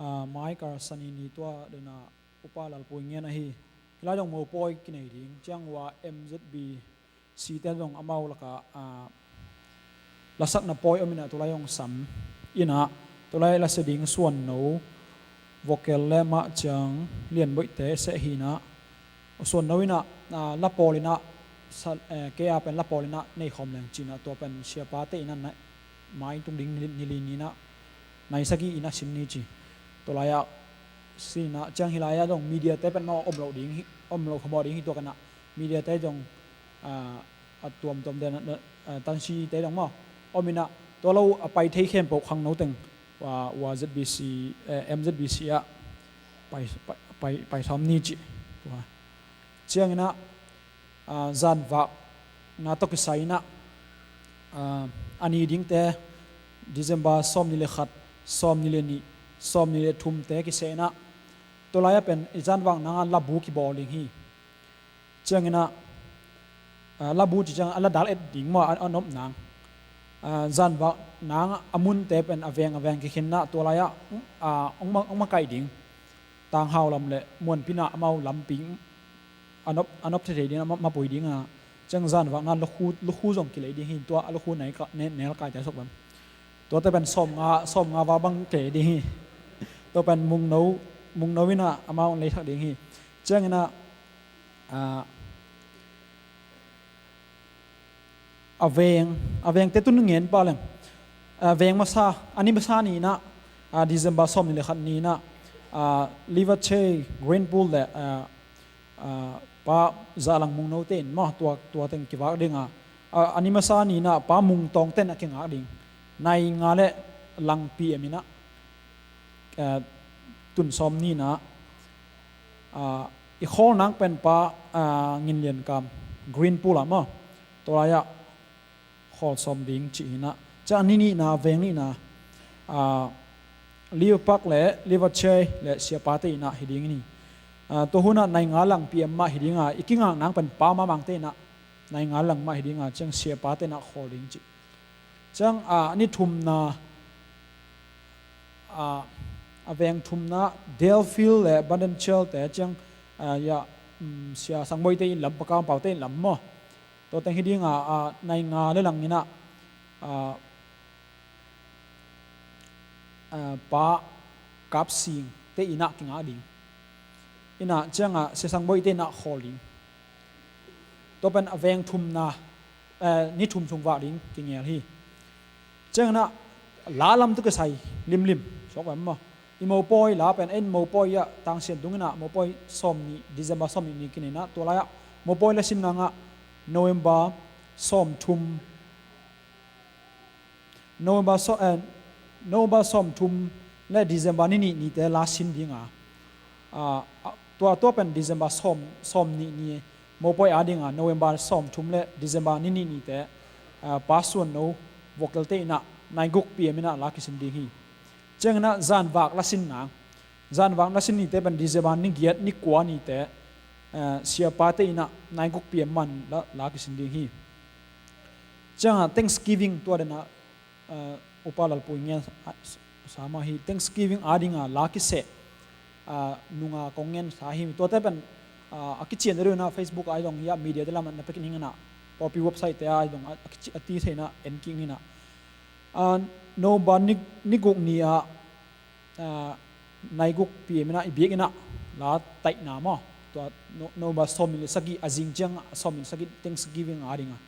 ah, mai kar sani ni tua dena Upa Lalpui Ngen ahi. Hilai dong mopawi kinei ding ciang ua M Z B C te dong amau lakah, ah, lasakna pawi om inah tulai hong sam inah tulai lasa ding Suanno vocal le mah ciang Lian Boihte seh hinah Suanno inah, ah, la pawl inah sa-, eh, kei a pen la pawl inah nei khawm leng cinah tua pen siapate inah na-, mai tung ding nili, nili ninah nai sagih inah sin ni ci. Tulai ah sinah ciang hilai ah dong media te pen mah om lo ding hi, om lo khawm ding hi tua kanah media te dong, ah, a tuamtuam den, ah, tansi te dong maw om inah tua lo a pai thei khempeuh khangno teng ua, ua Z B C, eh, M Z B C ah pai, pai, pai, pai sawm ni ci. Tua cianginah, ah, zanvakna tawh kisai inah, ah, a ni dingte December sawm ni le khat, sawm ni le nih, sawm ni le thumte kiseh inah tulai ah pen i zanvak nangah labu kibawl ding hi. Cianginah, ah, labu ci ciang a la dal et ding maw, a, a nop nang. Ah, zanvak nang a munte pen a veng a veng kikhinnah tulai ah, ah, ong ma, ong makaih ding. Tanghau lam le Muanpinah amau lampi a nop, a nop thethei ding, a ma, mapui ding a. Ciang zanvakna lukhu, lukhu zong kilei ding hi. Tua a lukhu nai ka, ne, nelkaite sok lam. Tuate pen sawmnga, sawmnga va bang kilei ding hi. Tua pen mungno, mungno inah amau leithak ding hi. Cianginah, ah, a veng, a vengte tun ngen pah leng. A veng masa, a ni masa ni inah, ah, December sawm ni le khat ni inah, ah, Liver Che Green Pool le, ah, ah, Pa Zahlang Mungno te in maw tua, tua teng kivak ding a, ah, a ni masa ni inah Pa Mung Tawng ten a kingak ding. Nai nga le langpi em inah, ah, tun sawm ni inah, ah, i khawl nang pen Pa, ah, Ngin Lian Kam Green Pool ah maw tulai ah khawl sawm ding ci inah. Ciang a ni nihna, veng nihna, ah, Liver Park le Liver Che le siapate inah hi ding hi. Ah, tua hunah nai nga langpi em mah hi ding a, i kingak nang pen Pa Mamang te inah nai nga lang mah hi ding a, ciang siapate inah khawl ding ci. Ciang, ah, a ni thumna, ah, a veng thumna Delphil le Bandenchel te ciang, ah, ya, um, Sia Sang Boih te in lam, Pa Kam Pau te in lam maw. Tua teng hi ding a, ah, nai nga le lang inah, ah, ah, Pa Kap Sing te inah kingak ding. Inah ciangah Sia Sang Boih te inah khawl ding. Tua pen a veng thumna, eh, ni thum sung vak ding kingel hi. Cianginah la lam tawh kisai limlim suak lam maw. I mopawi la pen, en mopawi ah tangsian tung inah mopawi sawm nih, December sawm nih ni kinin ah tua lai ah mopawi la sin nangah November sawm thum, November saw-, eh, November sawm thum le December ni nih nite la sin ding a, ah, ah, tua, tua pen December sawm, sawm nih ni mopawi a ding a, November sawm thum le December ni nih nite, ah, Pa Suan No vocal te inah nai guk P M inah la kisin ding hi. Cianginah zanvak la sin nang, zanvak la sin nite pen December ni giat, ni kua nite, eh, siapate inah nai guk P M man la, la kisin ding hi. Ciangah Thanksgiving tua denah, eh, Upa Lalpui ngen sa mah hi. Thanksgiving a dingah la kiseh, ah, nunga kong ngen sa hi. Tuate pen, ah, a kician deuh inah Facebook a i dong hi ah, media te lamah na pekin hing inah, Pawlpi website te a i dong a, a kici-, a ti thei inah en kik inah. Ah, November ni, ni guk ni ah, ah, nai guk P M inah i biak inah la taihna maw. Tua No-, November sawm nih le sagih a zing ciang sawm nih le sagih Thanksgiving a dingah.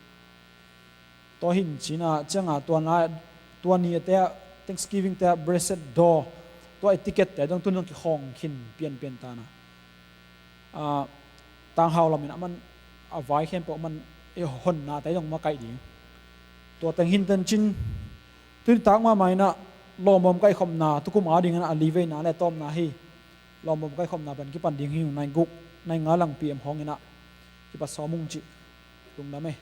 Tua hin cinah ciangah tua na, tua ni te ah Thanksgiving te ah Blessed Door tua i ticket te dong tun dong kikhawng khin pianpian tanah. Ah, tanghau lamin a man a vai khempeuh man i honna te dong makaih ding. Tua teng hin ten cin tuni tak mahmah inah lawmawm kaihkhopna tukum a ding inah a li veina le tawpna hi. Lawmawm kaihkhopna pen kipan ding hi. Nai guk, nai nga lang P M hawng inah kipat sawm ung cih. Lungdam e.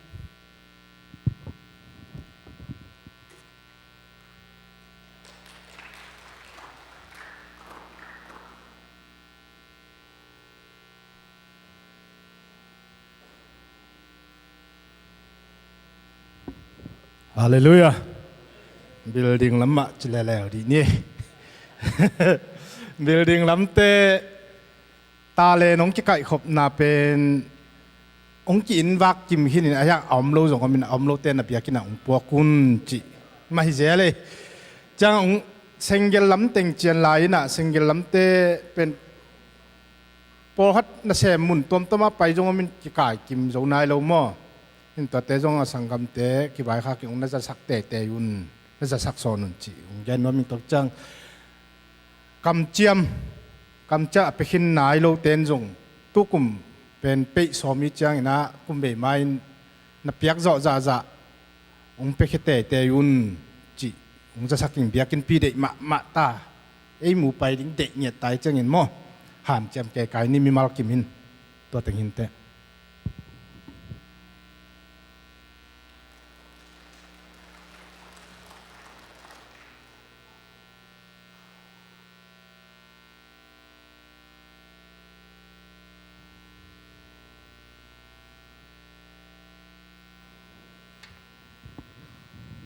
Halleluiah. Building lamah ci leuleu dih ni. Building lamte talent hong kikaihkhopna pen hong ki-invak kim khin in a hiang a om lo zong om in a om lote na biakinn ah hong puak un cih mah hi zel ei. Ciang hong single lam teng cian lai in a single lamte pen pawlkhat nasem mun tuamtuam ah pai zong om in kikai kim zo nai lo maw? In tuate zong a sanggamte kivaikhak in hong na zasak teitei un, na zasak sawn un cih hong gen nuam in tua ciang kamciam, kamciam a pia khin nai lote in zong tukum pen peih sawm i ciangin ah kum bei ma-in na piak zawh zahzah hong piakhia teitei un cih hong zasak in biakinnpi deih mahmah ta. Ei mu pai ding deih ngiat ta i ciangin maw, hanciam keikai ni mimal kim in. Tua teng hinteh.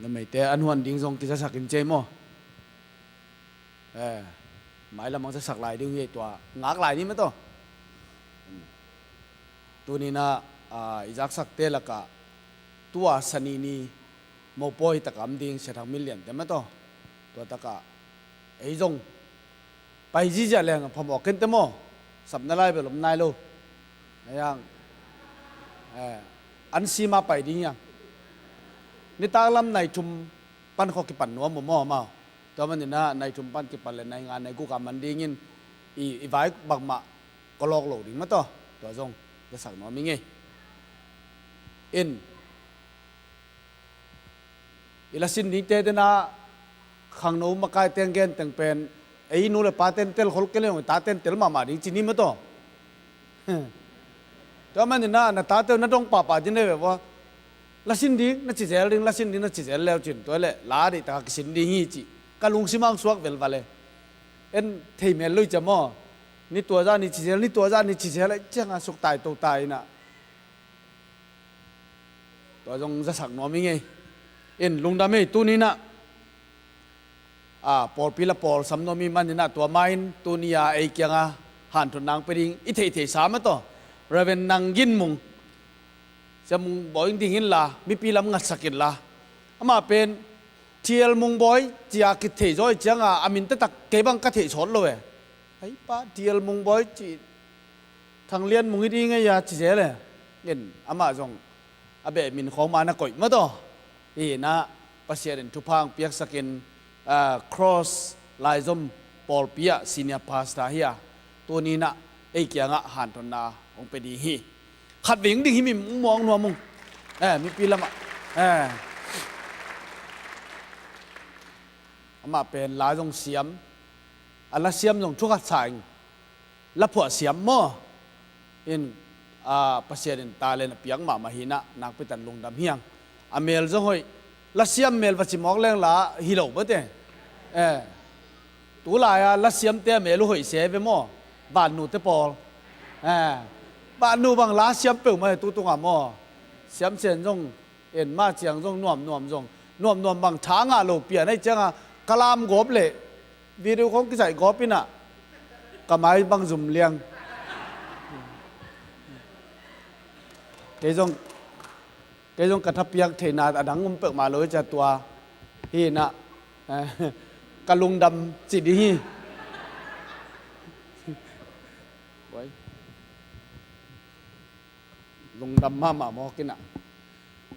Numeite an huan ding zong kizasak in cei maw? Eh, mailam ang zasak lai ding hi tua ngak lai ni mah tawh. Tuni-in ah, ah, i zaksakte lakah tua sani ni mopawi takah om ding Sia Thang Min Lian te mah tawh. Tua takah ei zong pai zizia leng a phamawh kente maw? Sapna lai bel om nai lo. A hiang, eh, an sima pai ding hiang. Nitak lam nai thum pan khawh kipan nuam uh maw amau? Tua manin ah nai thum pan kipan le nai nga nai guk a man dingin i, i vai bangmah kawlawk lo ding mah tawh. Tua zong zasak nuam i ngei. In i lasin dingte tena khangno makai teng gen teng pen ei nu le pa ten tel khol kei le zong i ta ten tel mahmah ding ci ni mah tawh. Tua manin ah na tate uh na dong pahpah ding le ve vua. Lasin ding na ci zel ding, lasin ding na ci zel leu cin tua le la deih taka kisin ding hi cih ka lungsim ah hong suak velval e. En thei mel lo i ciam maw? Ni tua zah ni ci zel, ni tua zah ni ci zel a i cianga suktai totai in ah. Tua zong zasak nuam i ngei. In lungdam ei tuni-in ah, a, pawlpi la pawl sam nuam i manin ah tua ma-in tuni-a ei kianga hanthotna hong pia ding i theihtheihsa mah tawh Reverend Nang Gin Mung, Sia Mung Bawi ding inla mipi lam ngatsak inla. Amah pen Thial Mung Bawi cia kithei zaw i cianga a min taktak kei bang ka theih sawt lo e. Ai pa Thial Mung Bawi ci Thang Lian Mung hi ding ei a ci zel e. In amah zong a beh min khawng mah na koih mah tawh. Hi-in ah Pasian in thupha hong piaksakin, ah, Cross Laizom pawlpi ah senior pastor hi a, tuni-in ah ei kiangah hanthotna hong pia ding hi. Khatvei hong ding hi, mi hong muang nuam ung. Eh, mipi lamah. Eh. Amah pen la zong siam. A la siam zong thukhat sa ing. La phuah siam maw? In, a, Pasian in talent a piak mahmah hi-in ah nakpi takin lungdam hi hang. A mel zong hoih. La siam mel va ci mawk leng la hi lo mate. Eh. Tulai-a la siamte a mel uh hoih se ve maw? Vannute pawl. Eh. Vannu bang la siam peuhmah hi tu tungah maw? Siam sen zong En mah ciang zong nuamnuam zong nuamnuam bang tha ngah lo pian ahih cianga ka lam gawp leh video khawng kizaih gawp inah ka mai bang zum liang. Kei zong, kei zong ka thapiak theihna a dang um peuhmah lo hi cia tua hi inah ka lungdam cih ding hi. Lungdam mahmah mawk inah.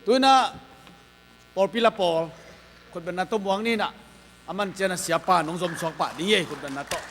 Tu inah pawlpi la pawl khutbetna tawh muang ni inah. A man cian a siapa nong zomsuak pah ding hi ei khutbetna tawh.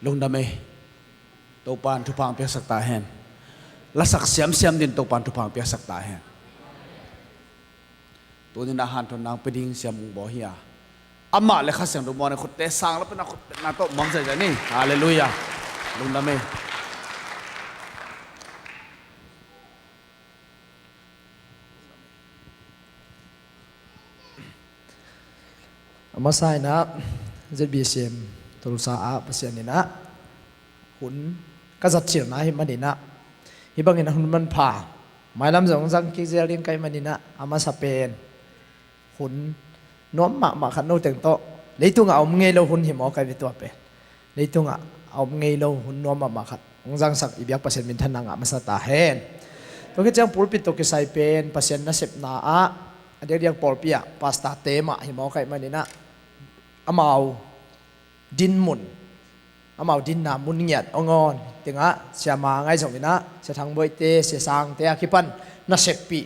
Lungdam ei. Topa'n thupha piaksak ta hen. Lasak siamsiam din Topa'n thupha piaksak ta hen. Tuni-in a hanthawn nang pia ding siam ung baw hi a. Amah le Kha Siangtho muan a khutte sang la pen a khut na tawh muang zaizai ni. Halleluiah. Lungdam ei. A masa in ah Z B C M Tulsa ah Pasian in ah hun ka zat cilna ahih manin ah, hih bangin a hun manpha mailam zong zang kik zel ding ka hih manin ah, a masa pen hun nuam mahmah khat no teng tawh, leitungah a om ngei lo hun hi maw, ka hi ve tua pen. Leitungah a om ngei lo hun nuam mahmah khat hong zangsak i biak Pasian minthanna ngah masa ta hen. Tua khit ciang pulpit tawh kisai pen Pasian nasepna ah, a diakdiak pawlpi ah pastor te mah hi maw, ka hih manin ah, amau dinmun, amau dinna mun ngiat awngawn tengah Sia Mang ahi zongin ah, Sia Thang Boih te, Sia Sang te a kipan naseppih,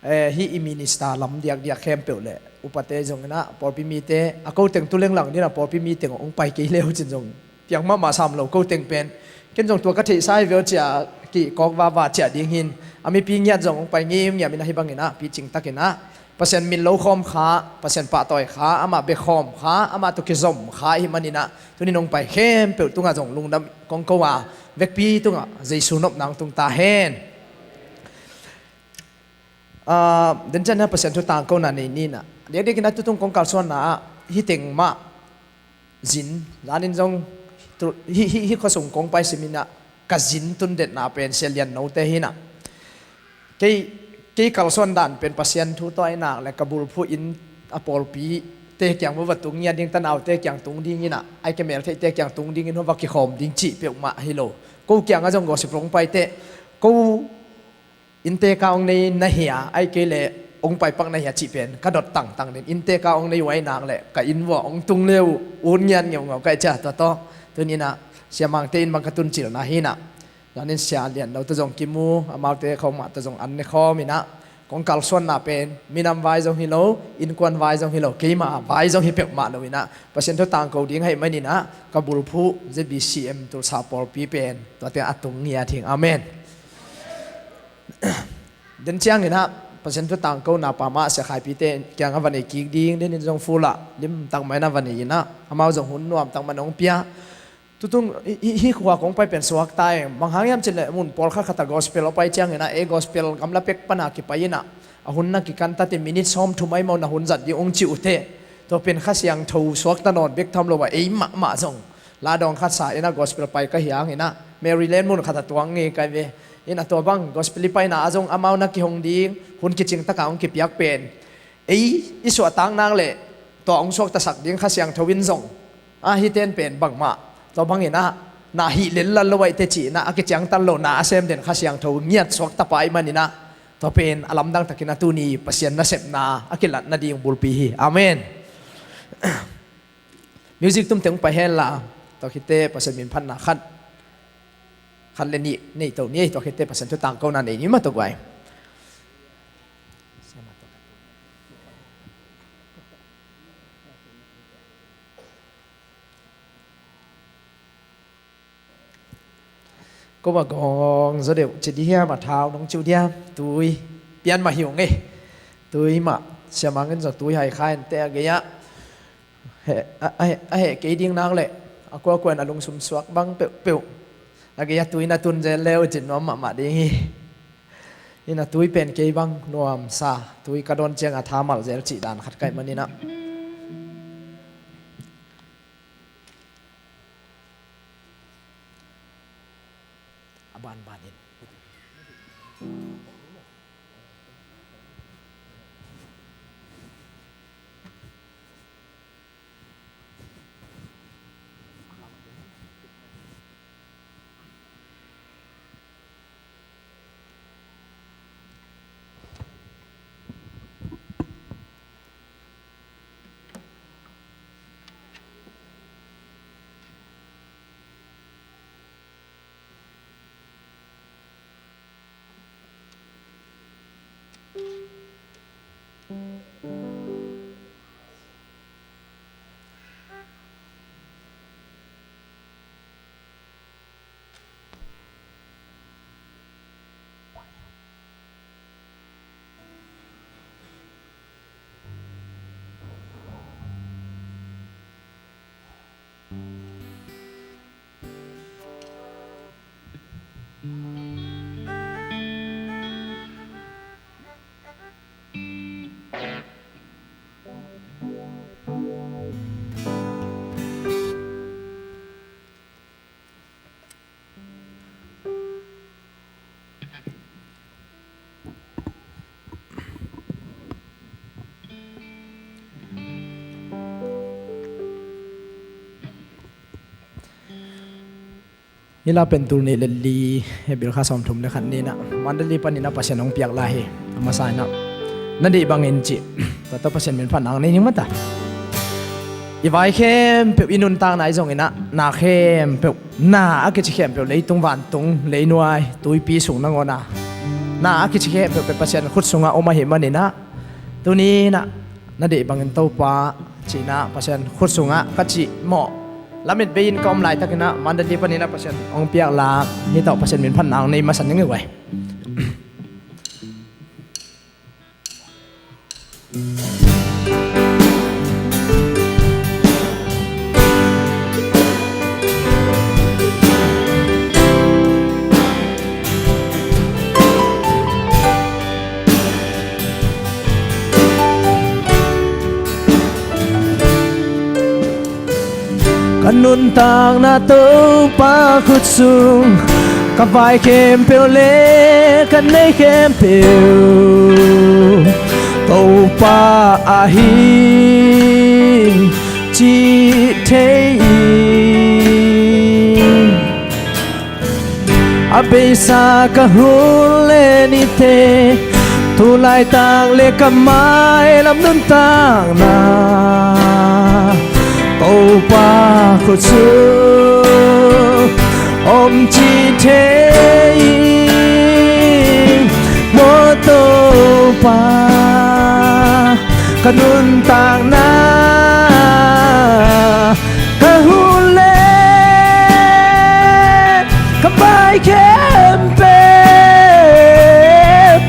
eh, hih i minister lam diakdiak khempeuh le upate zongin ah, pawlpi mite a ko teng tu lenglang din ah, pawlpi mi teng hong pai kei leu cin zong piang mahmah sam lo, ko teng pen. Ken zong tua ka theihsa hi ve aw, ciah kih kawk vava ciah ding hin, a mipi ngiat zong hong pai ngimngiam in ah, hih bangin ah picing takin ah Pasian min lo khawm kha, Pasian pahtawi kha, amah bia khawm kha, amah tawh kizom kha ahih manin ah, tuni-in hong pai khempeuh tungah zong lungdam kong ko a, vekpi tungah Jesu nopna hong tung ta hen. Ah, den ciang ah Pasian thu tangkona nei ni in ah, diakdiakin ah tutung kong kalsuanna ah hih teng mah zin, zanin zong tu, hih, hih, hih khuasung kong pai simin ah ka zin tundetna pen Sia Lian Note hi in ah. Kei, kei kalsuan dan pen Pasian thu tawh ahih nak leh ka bulphuh in a pawlpite kiang va tung ngiat ding, tanaute kiang tung dingin ah, ahih kei leh meeltheihte kiang tung dingin hong va kikhawm ding cih peuhmah hi lo. Ko kiangah zong gospel hong pai teh, ko innte ka hong nei na hia, ahih kei leh hong pai pak na hia cih pen ka dot tangtang ding. Innte ka hong nei uh ahih nak leh ka inn uah hong tung le uh, ut ngiat ngeungau ka hih ciang, tua tawh tuni-in ah Sia Mangte inn bang ka tun cilna hi in ah. Zanin Sia Lian Note zong kimu, amaute khawng mah tawh zong an ne khawm in ah, kong kalsuanna pen minam vai zong hi lo, innkuan vai zong hi lo, keima vai zong hi peuhmah lo in ah, Pasian thu tangko ding ahih manin ah, ka bulphuh Z B C M Tulsa pawlpi pen tua tengah a tung ngiat hing. Amen. Den ciangin ah Pasian thu tangkona pa mah Sia Khai Pi te kiangah va nei kik ding, den in zong full ah limtak mah in ah va nei in ah, amau zong hun nuamtak mah in hong pia. Tutung hih, hih, hih khua kong pai pen suakta ing. Bang hang hiam cih leh mun pawlkhat khat ah gospel a pai ciangin ah, ei gospel gamla pek pan a kipai in ah, a hun na kikan ta teh, minute sawmthum a hi mawk na hun zat ding hong ci uh teh, tua pen Kha Siangtho suakta nawn bek tham lo a, ei mahmah zong la dawng khat sa in ah gospel pai ka hi hang in ah, Maryland mun khat ah tuang nge ka hi ve. In ah tua bang gospel i paina ah zong amau na kihong ding hun kicing tak a hong kipiak pen ei i suahtak nak leh tua hong suaktasak ding Kha Siangtho in zong, a, hihte in pen bangmah tua bangin ah na hih lel lal lo ahih teh ci in ah, a kiciangtan lo na a sem den Kha Siangtho ngiat suakta pa ahih manin ah, tua pen a lamdang takin ah tuni Pasian nasepna a kilat nading bulpi hi. Amen. Music tumte hong pai hen la, tua khit teh Pasian min phatna khat, khat le nih nei to ni, tua khit teh Pasian thu tangkona nei ni mah tawh guai. Ko va gawng zaw deuh ci dih hiam, a thau nong ci uh diam? Tui pian mah hi ung ei. Tui mah, Sia Mang in zong tui hai kha in teh, a gei ah heh, a, a heh, a heh kei ding nak leh a kuakua in a lungsum suak bang peuhpeuh, a gei ah tui na tun zel le uh cin nuam mahmah ding hi. In ah tui pen kei bang nuamsa, tui ka dawn ciang a tha malh zel cih dan khat ka hih manin ah. A banban in. Hih la pen tul nih le li, April kha sawmthum le khat ni-in ah Mandalay panin ah Pasian hong piak la hi. A masa in ah, na deih bangin cih, tua tawh Pasian min phatna nei ning mata. I vai khempeuh, i nuntakna ahi zongin ah, na khempeuh, na a kici khempeuh, leitung vantung, leinuai, tuipi sung nangawn a na a kici khempeuh pen Pasian khut sungah om ahih manin ah, tuni-in ah na deih bangin Topa, ci-in ah Pasian khut sungah ka cih mawh. Lamet bei-in ka om laitakin ah Mandalay panin ah Pasian hong piak la, hih tawh Pasian min phatna hong nei masa ning hi uh ai. Ka nuntakna Topa khut sung, ka vai khempeuh le ka neih khempeuh Topa ahi cih thei in, a beisa ka hun le nite, tu laitak le ka mailam nuntakna Topa khut sung om cih thei in, maw Topa, ka nuntakna, ka hun le ka vai khempeuh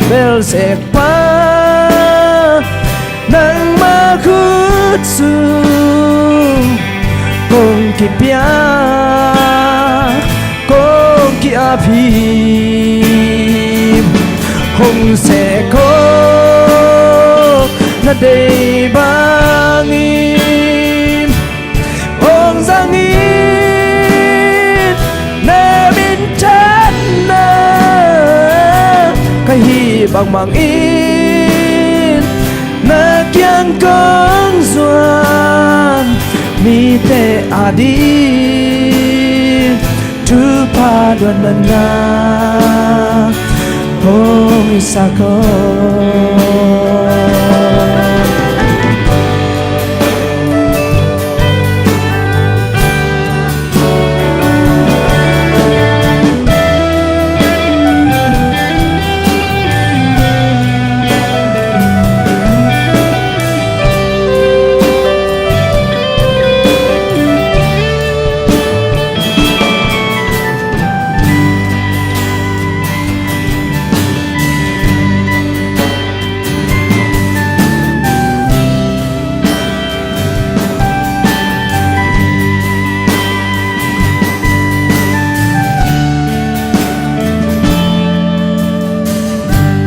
belsekpa, nangma khut sung kong kipia, kong ki-ap hi. Hong sek aw, na deih bangin hong zang in, na minthanna ka hih bangbangin na kiang kong zuan, mite ading thupha luanna na hong hisak aw.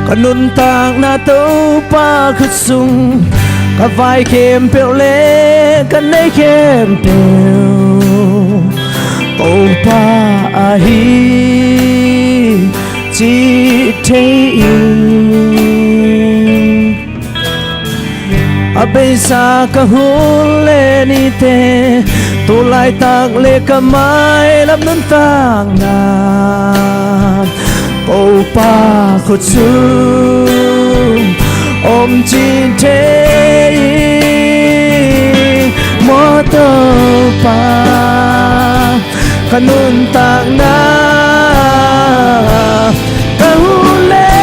Ka nuntakna Topa khut sung, ka vai khempeuh le ka neih khempeuh Topa ahi cih thei in, a beisa ka hun le nite, tu laitak le ka mailam nuntakna Topa khut sung om cih thei in, maw Topa, ka nuntakna, ka hun le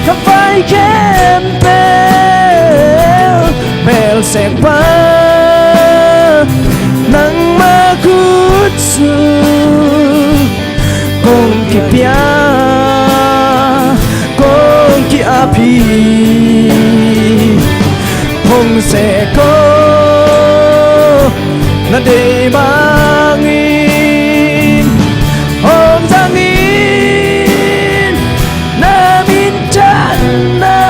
ka vai khempeuh belsekpa, nangma khut sung kong kipia, kong ki-ap hi. Hong sek aw, na deih bangin hong zang in, na minthanna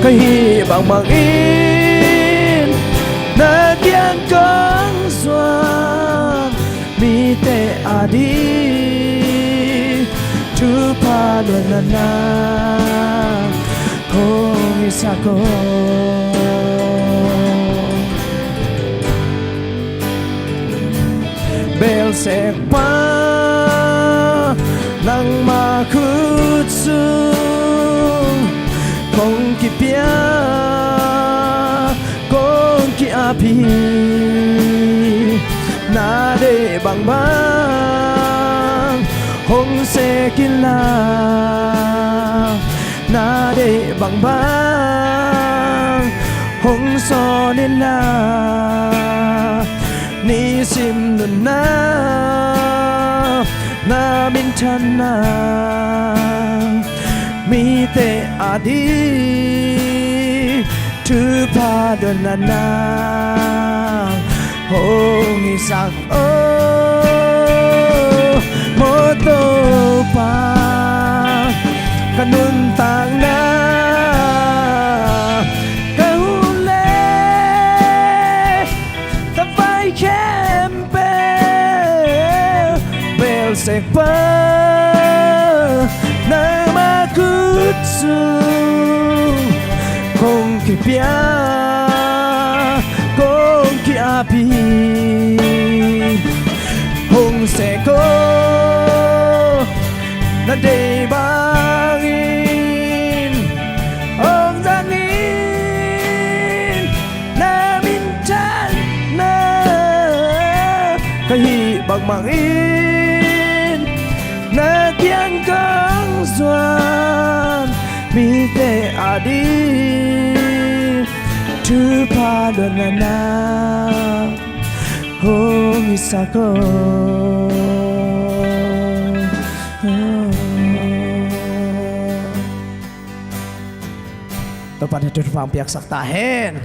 ka hih bangbangin na kiang kong zuan, mite ading thupha luanna na hong hisak aw. Belsekpa, nangma khut sung kong kipia, kong ki-ap hi. Na deih bangbang hong sek inla, na deih bangbang hong sawn inla, nisim nunna, na minthanna, mite ading thupha duanna hong hisak. Oh, maw Topa, ka nuntakna, ka hun le ka vai khempeuh, Belsekpa, nangma khut sung kong kipia, kong ki-ap hi. Hong sek o, na deih bangin hong zang in. Na minthanna ka hih bangbangin na kiang kong zuan, mite ading thupha duanna hong hisak o. Topa'n thupha hong piaksak ta hen.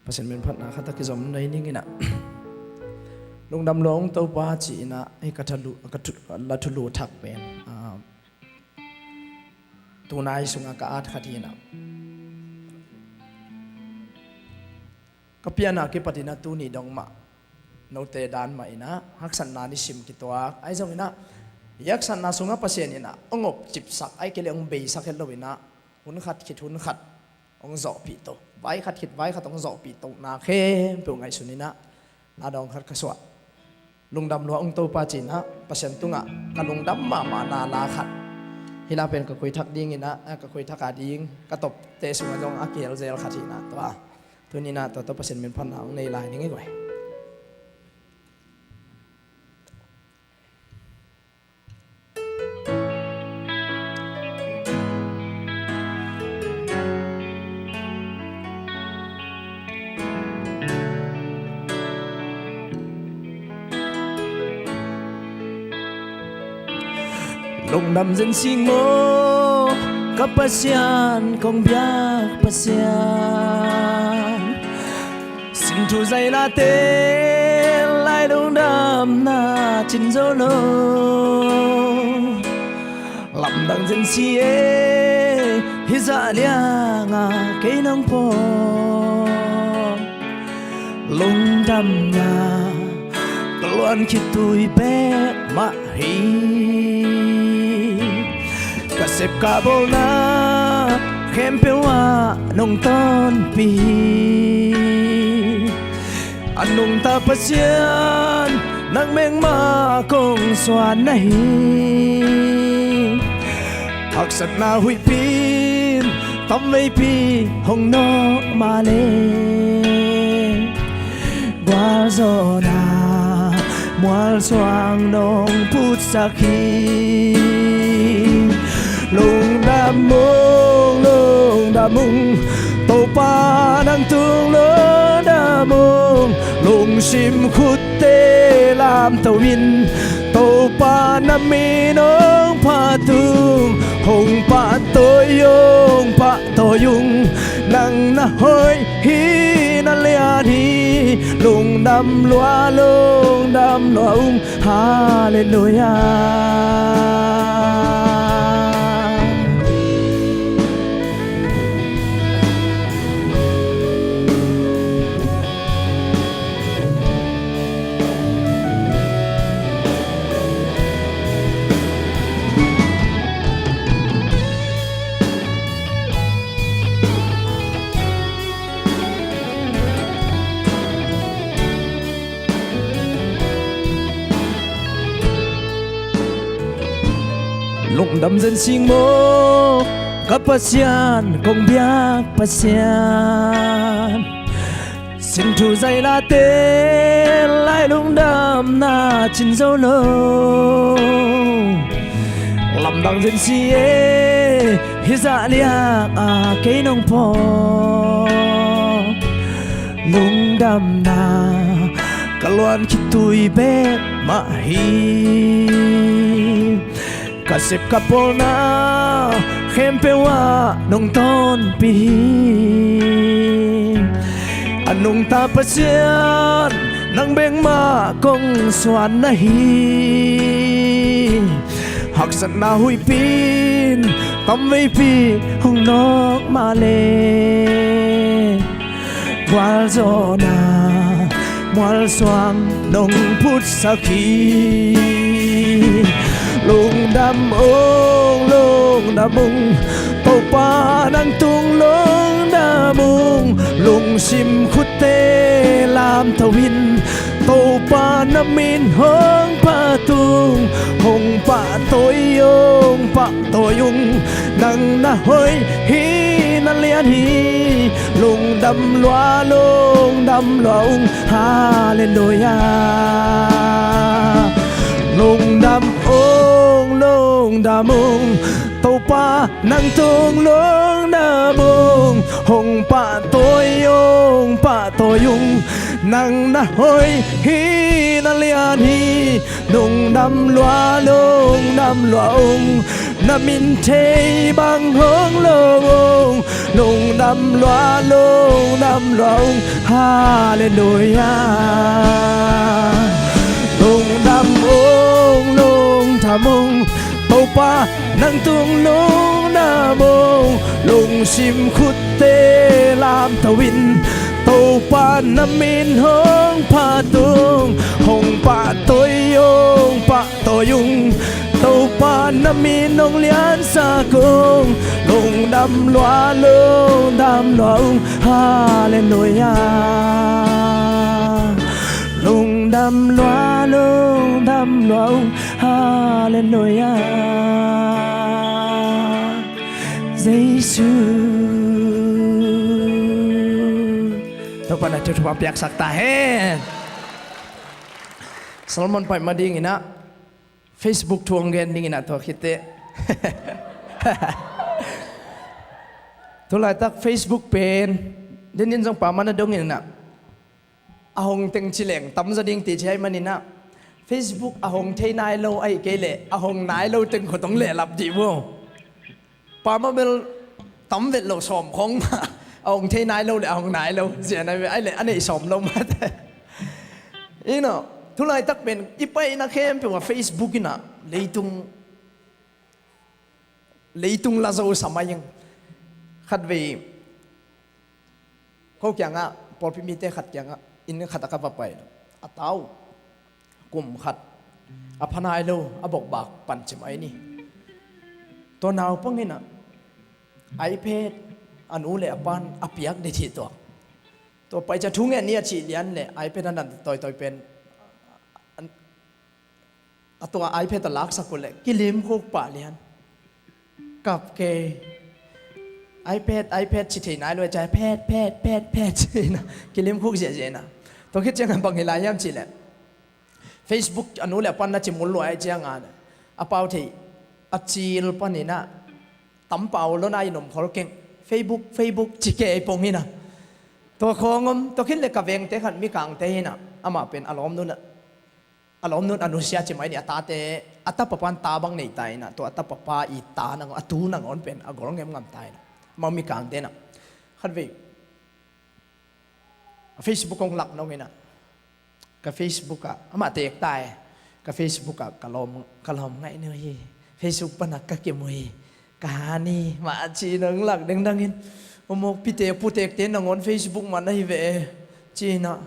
Pasian min phatna khat a kizom nei ning in ah, lungdam lua ung Topa ci-in ah, hih ka thalu, ka thu, la thulu thak pen, ah, tunai sungah ka at khat hi in ah, ka pianna kipat in ah tuni dong mah note dan mah in ah haksatna nisim kituak, ahi zongin ah, i haksatna sungah Pasian in ah hong op cipsak, ahih kei leh hong beisak het lo in ah, hun khat khit hun khat hong zawhpih to, vai khat khit vai khat hong zawhpih to, na khempeuh ngaihsun in ah, la dawng khat ka suah. Lungdam lua ung Topa ci-in ah Pasian tungah ka lungdam mahmahna la khat, hih la pen ka khuithak ding in ah, ka khuithak a ding ka tawpte sungah zong a kihelzel khat hi in ah, tua tuni in ah tua tawh Pasian min phatna hong nei lai ning ei guai. Lungdam zen sing maw, ka Pasian, kong biak Pasian. Sin thu zai late lai lungdamna cin zo lo. Lamdang zen si e, hih zah liangah kei nong pawng. Lungdamna ka luan khit tui bek mah hi. Ka sep ka bawlna khempeuh ah nong tonpih hi. A nungta Pasian, nang bek mah kong suan na hi. Haksatna huihpi in tamveipi hong nawk mah leh, gualzawhna mualsuang nong putsak hi. Lungdam ung, lungdam ung, Topa nang tung lungdam ung. Lungsim khutte lamto in, Topa na min hong phat ung. Hong pahtawi ung, pahtawi ung, nang na hoih hi, na lian hi. Lungdam lua, lungdam lua ung. Halleluiah. Lungdam zen sing maw, ka Pasian, kong biak Pasian. Sin thu zailate lai lungdamna cin zo lo. Lamdang zen si e, hih zah liang a kei nong pawng. Lungdamna ka luan khitui bek mah hi. Ka sep ka pawlna khempeuh ah nong tawnpih hi. A nungta Pasian, nang bek mah kong suan na hi. Haksatna huihpi in tamveipi hong nawk mah leh, gualzawhna mualsuang nong putsak hi. Lungdam ung, lungdam ung, Topa nang tung lungdam ung. Lungsim khutte lamto in, Topa na min hong phat ung. Hong pahtawi ung, pahtawi ung, nang na hoih hi, na lian hi. Lungdam lua, lungdam lua ung, halleluia. Lungdam ung, lungdam ung, Topa nang tung lungdam ung. Hong pahtawi ung, pahtawi ung, nang na hoih hi, na lian hi. Lungdam lua, lungdam lua ung, na min thei bang hong lo ung. Lungdam lua, lungdam lua ung, halleluia. Lungdam ung, lungdam ung, Topa nang tung lungdam ung. Lungsim khutte lamto in, Topa na min hong phat ung. Hong pahtawi ung, pahtawi ung, Topa na min hong liansak ung. Lungdam lua, lungdam lua ung, halleluia. Lungdam lua, lungdam lua ung, halleluia. Jesu. Topa na thu thupha piaksak ta hen. Salmon paih ma dingin ah Facebook thu hong gen dingin ah tua khitteh. Tulaitak Facebook pen denin zong pa mana dongin ah a hong teng ci leng tamzaw ding ti ci ahih manin ah Facebook a hong thei nai lo ahih kei leh a hong nai lo teng khut hong lehlap dih vo. Pa ma bel tam vet lo sawm khong mah a hong thei nai lo le a hong nai lo zia nai ve ahih leh a neih sawm lo mah te. Ina, tulaitak pen i paina khempeuh a Facebook ina leitung, leitung la zo sa mai ing. Khatvei ko kiangah pawlpi mite khat kiangah inn khat a ka va pai lo a tau kum khat a pha nai lo a bokbak pan ci mai ni. Tua naupang inah iPad a nu le a pan a piak dih thih tuak. Tua pai cia thu ngen ni a cih lian le iPad a nan tawitawi pen a tua iPad a laksak uh le kilim khuk pah lian. Kap kei. iPad, iPad ci thei nai lo a cia pet, pet, pet, pet ci na kilim khuk ziahziah na. Tua khit ciangah bang hi lai hiam cih leh Facebook a nu le a pan na ci mul lua ai ciangah a pau thei a cil paninah tampau lo na i nom khol keng. Facebook, Facebook ci kei pong hinah. Tua khawng om tua khit le ka vengte khat mikangte hinah amah pen a lawmnunah a lawmnun a nusia ci mai ni a tate a tapa pan ta bang nei ta inah tua a tapa pa i ta nangawn a tu nangawn pen a gol ngemngam ta inah mau mikangte inah khatvei a Facebook kong lak nong inah ka Facebook ah amah teek ta e. Ka Facebook ah ka lawm ka lawm ngaih no hi. Facebook panah ka kimu hi. Ka hani mah ci nong lak dengdangin umawk pite putekte nangawn Facebook mah na hi ve e. Ci inah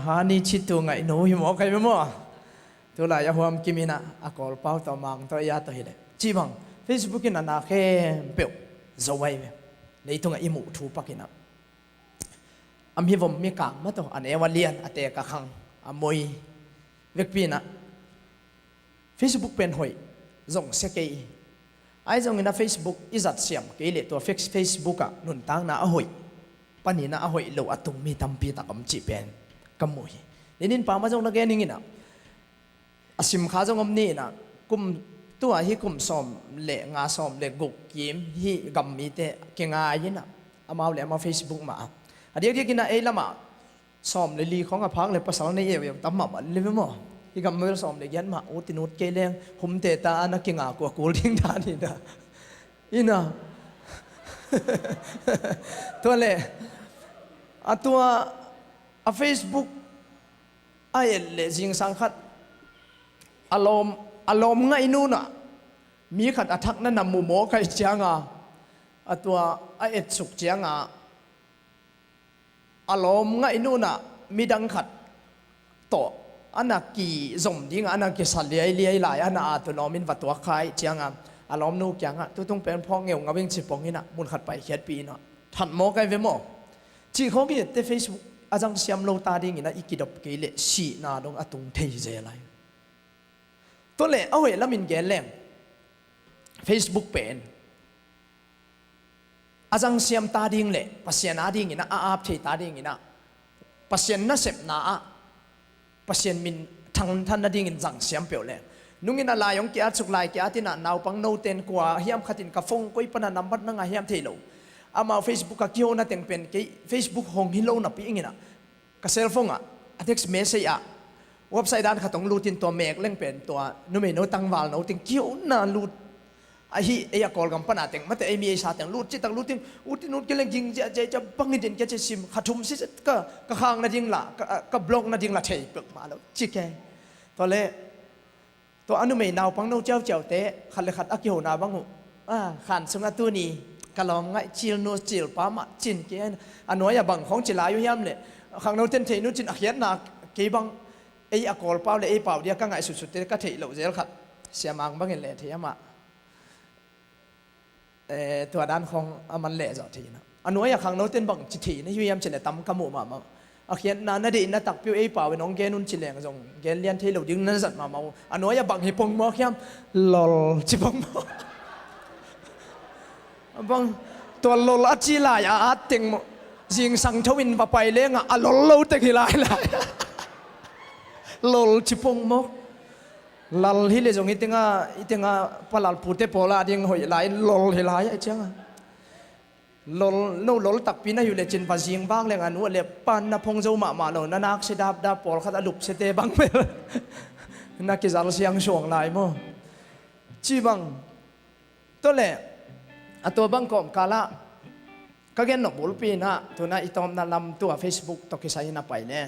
hani citu ngaih no hi maw kai ve maw? Tulai a huam kim inah a kawlpau tawh a mang tawh a ya tawh hileh ci bang Facebook in a na khempeuh zo ai ve. Leitungah i muh thu pakinah a mivom mikang mah tawh a neu a lian a teek a khang a moi vekpi inah Facebook pen hoih zong sia kei. Ahi zongin a Facebook i zat siam kei leh tua Face- Facebook ah nuntakna a hoih panin a hoih lo a tung mi tampi tak om cih pen ka mu hi. Ninin pam a zong na gen ning in ah, a sim kha zong om ni in ah, kum tua hi kum sawm le nga sawm le guk kim hi gam mite kingai in ah, amau le amau Facebook mah a, a diakdiak in ah ei lamah sawm le li khawng a phak le pasal nei euyeu tam mahmah le ve maw? Hi gam mel sawm le giat mah ut in ut kei leng humte ta a na kinga kua kul ding dan hi na. Ina. Tua le a tua a Facebook a et le zingsang khat a lawm a lawm ngaih nunah mi khat a thakna na mu mawk aih cianga a tua a etsuk cianga a lawm ngaih nunah midang khat tawh a na kizom dinga a na kisa liailiai lai a na a tu lawmin va tuak kha aih cianga a lawmnu kiangah tutung pen phawk ngeungau ing ci pong inah mun khat paikhiatpih inah that mawk aih ve maw? Cih khawng i ette Facebook a zangsiam lo ta dinginah i kidop kei leh sihna dong a tung thei zel aih. Tua le a hoih lamin gen leng Facebook pen a zangsiam ta ding le Pasian a dinginah a ap thei ta dinginah Pasian nasepna ah Pasian min thangthan nadingin zangsiam peuh le nungin a lai hong ki-at suk lai ki-at inah naupang noten kua hiam khatin ka phone koi pana nambat na ngah hiam thei lo. Amau Facebook a kihona teng pen kei Facebook hong hi lo napi inginah ka cellphone ah a text message ah website dan khat hong lutin tua mek leng pen tua numei no tangval no teng kihona lut. Ahi ei a Kawlgam pana teng mate ei mi ei sa teng lut citak lutin utin ut kileng ging ziahziah cia bangin din kia ci sim kha thum si ka ka khang nading la ka, ka block nading la thei pek mah lo ci ke. Tua le tua a numei naupang no ciauciaute khat le khat a kihona bang uh a khan sungah tuni ka lawm ngaih cil nu cil pa mah cin ke a nuai a bang khawng ci lai uh hiam le khang no ten thei nu cin a khiatna kei bang ei a Kawl pau le ei pau dia ka ngaih sutsutte ka theih loh zel khat siamang bangin le thei amah. Eh, tua dan khawng a man leh zawh thei inah a nuai a khang noten bang ci thei na hi hiam ci le tam ka muh mahmah. A khiatna na deihna takpi uh ei pau in hong gen un ci leng zong gen lian thei lo ding na zat mahmah uh a nuai a bang hi pong mawk hiam? Lol ci pong mawk. Bang tua lol a ci lai a at teng maw zingsang tho in va pai lenga a lol lo tek hi lai lai. Lol ci pong mawk. Lal hi le zong i tenga i tenga palal pute pawla ding hoih lai lol hi lai a cianga lol no lol takpi na hi le cin va zing vang lenga nu le pan na phong zo mahmah lo na nak se dap dap pawlkhat a lup sete bang bel na kizal siang suang lai maw? Ci bang tua le a tua bang kawmkalah ka gen nop bulpi inah tuna i tawmna lam tua Facebook tawh kisai in a pai le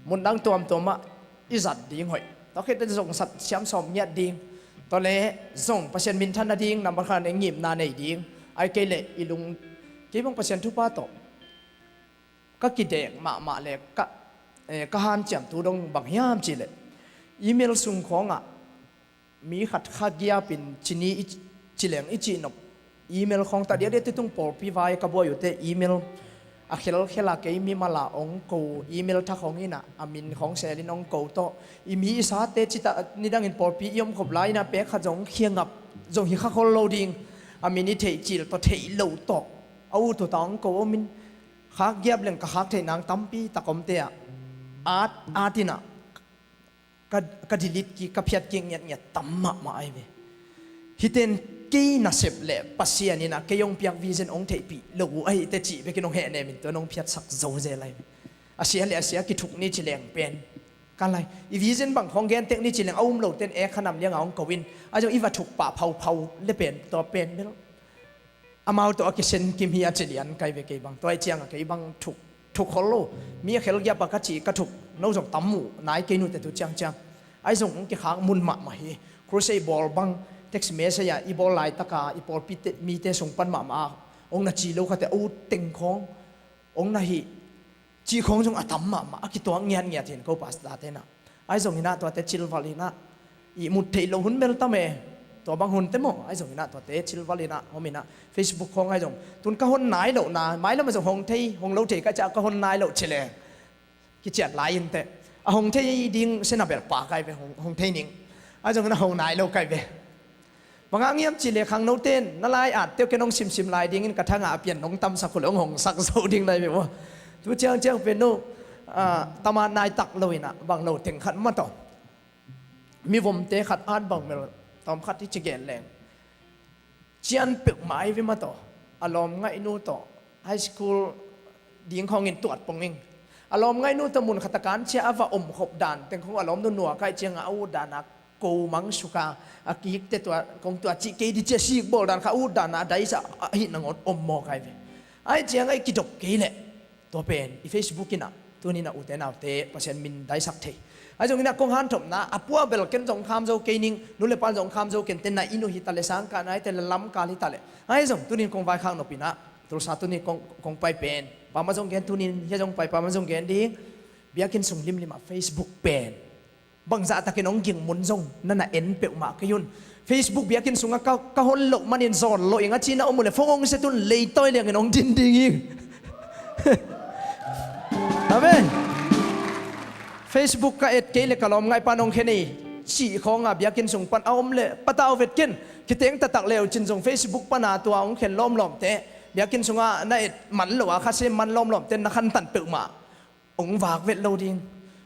mundang tuamtuamah i zat ding hoih. Tua khit zong sat siam sawm ngiat ding. Tua le zong Pasian minthan nading nambat khat i ngimna nei ding. Ai kei le i lung kei bang Pasian thupha tawh ka kidek mahmah le ka, eh, ka hanciam tu dong bang hiam ci le email sung khawngah mi khat kha giapin cini i ci leng i cihnop email khawng ta diakdiak titung pawlpi vai ka buai uhte email a khelkhela kei mimala ong ko email tha khawng inah a min khawng selin ong ko tawh i mi i sate cita nidangin pawlpi i omkhop lai inah pek khat zong khiangap zong hi kha khol lo ding a min i theih cil tawh theih lo tawh a ut uh ta ong ko omin khak giap leng ka khak theih nang tampi tak omte ah at at inah ka, ka delete kik ka phiat kik ngiatngiat tam mahmah ahi ve. Hiten kei nasep le Pasian inah kei hong piak vision hong theihpih lo uh ahi teh cih bekin hong hehnem in tuan hong phiatsak zo zel ahi ve. A sia le a sia kithuk ni ci leng pen ka lai i vision bang khawng gen tek ni ci leng a um lo ten ek khanam lianga hong ko in a zong i va thuk pah phauphau le pen tua pen bel amau tawh a kisen kim hi a ci lian kai ve kei bang tua i cianga kei bang thuk thuk khol lo mi a khelgiapa ka ci ka thuk no zong tam muh nai kei nute tu ciangciang ai zong hong kikhak mun mahmah hi. Crusade bawl bang text message ah i bawl laitaka i pawlpi mite sung pan mahmah a hong na ci lo khate a ut teng khawng hong na hi cih khawng zong a tam mahmah a kituak ngiatngiat hin ko pastor tenah ai zong inah tuate cilval inah i mut theih lo hun bel tam e. Tua bang hunte maw ai zong inah tuate cilval inah hom inah Facebook khawng ai zong tun ka hon nai lohna mailam a zong hong thei hong lo thei ka ciah ka hon nai loh ci le kiciat lai inteh a hong thei ding sena bel pa kai ve hong, hong thei ning Ahi zongin a ho nai lo kai ve. Bang hang hiam cih leh khangnote in na lai-at teuh ken hong simsim lai dingin ka thangah a pian nong tamsak uh leh hong hongsak zo ding nai ve maw. Tu ciangciang pen no, ah, taman nai tak lo inah bang lo teng khat mah tawh, mivomte khat at bang mel tawm khat i ci gen leng, cian peuhmah ahi ve mah tawh, a lawm ngaihnu tawh high school ding khawngin tuat pong ing. A lawm ngaihnu tawh mun khat a kan ciah a va omkhop dan teng khawng a lawmnu nuak ahih ciangah a ut dan a ko mang suk a, a kikte tua kong tua cih kei di ci a sik bawl dan kha a ut dan a a daisah ahih nangawn om mawk ahi ve. Ahih ciangah i kidop kei leh tua pen i Facebook inah tuni inah ute naute Pasian min daisak thei. Ahi zongin ah kong hanthotna a pua bel ken zong kham zo kei ning, nu le pa zong kham zo ken te, na inn uh hi ta leh, sangkah nai te leh, lamkal hi ta leh. Ahi zong tunin kong vaikhak nop inah Tulsa tunin kong, kong pai pen, pa mah zong gen, tunin hia zong pai, pa mah zong gen ding. Biakinn sung limlim ah Facebook pen bangzah takin hong ging mun zong na na en peuhmah kei un. Facebook biakinn sungah ka, ka hon loh manin zawn loh ing a ci-in a om uh leh phone hong set un, leitawi liangin hong din ding hi. Amen. Facebook ka et kei leh ka lawm ngaih pan hong khen ei cih khawngah biakinn sung pan a om leh patau vet ken. Kiteng taktak leu cin zong Facebook pana tua hong khen lawmlawmte, biakinn sungah na et man lo a kha sem man lawmlawmte na khantan peuhmah hong vak vet lo ding.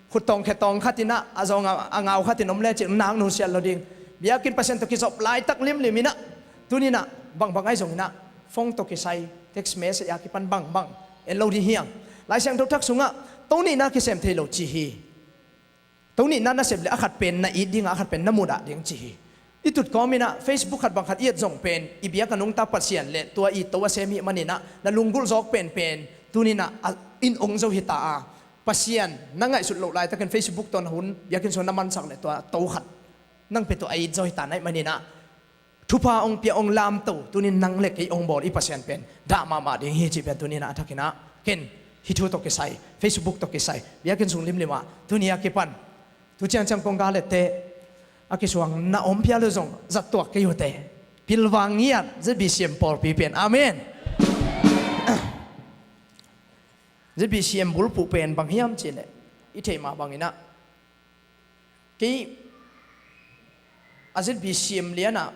Khut tawng khe tawng khat inah a zawng a, a ngau khat in om lecin nak nusiat lo ding. Biakinn Pasian tawh kizop laitak limlim inah tuni inah bangbang ahi zong inah phone tawh kisai, text message a kipan bangbang en lo ding hi hang. Lai Siangtho Thak sungah To nihna kisem thei lo ci hi. To nihna na sep leh a khat pen na it ding a, a khat pen na mudah ding ci hi. I tutkawm inah Facebook khat bang khat i et zong pen i biak a nungta Pasian le tua i To a sem hih maninah na lunggulh zawk penpen tuni inah a in ong zo hi ta a, Pasian na ngaihsut loh laitakin Facebook tawh na hun biakinn sung na mansak leh tua To khat nang pia tawh a it zo hi ta na hih maninah thupha ong pia ong lamto tunin nang le kei ong bawl i Pasian pen dah mahmah ding hi cih pen tuninah a thakinah ken hih thu tawh kisai, Facebook tawh kisai, biakinn sung limlimah tuni a kipan tu ciangciang kong ga lette a kisuang na om phial uh zong zattuak kei uhte. Pilvang ngiat Z B C M pawlpi pen. Amen. Z B C M bulphuh pen bang hiam cihleh i theih mah banginah kei a Z B C M lianah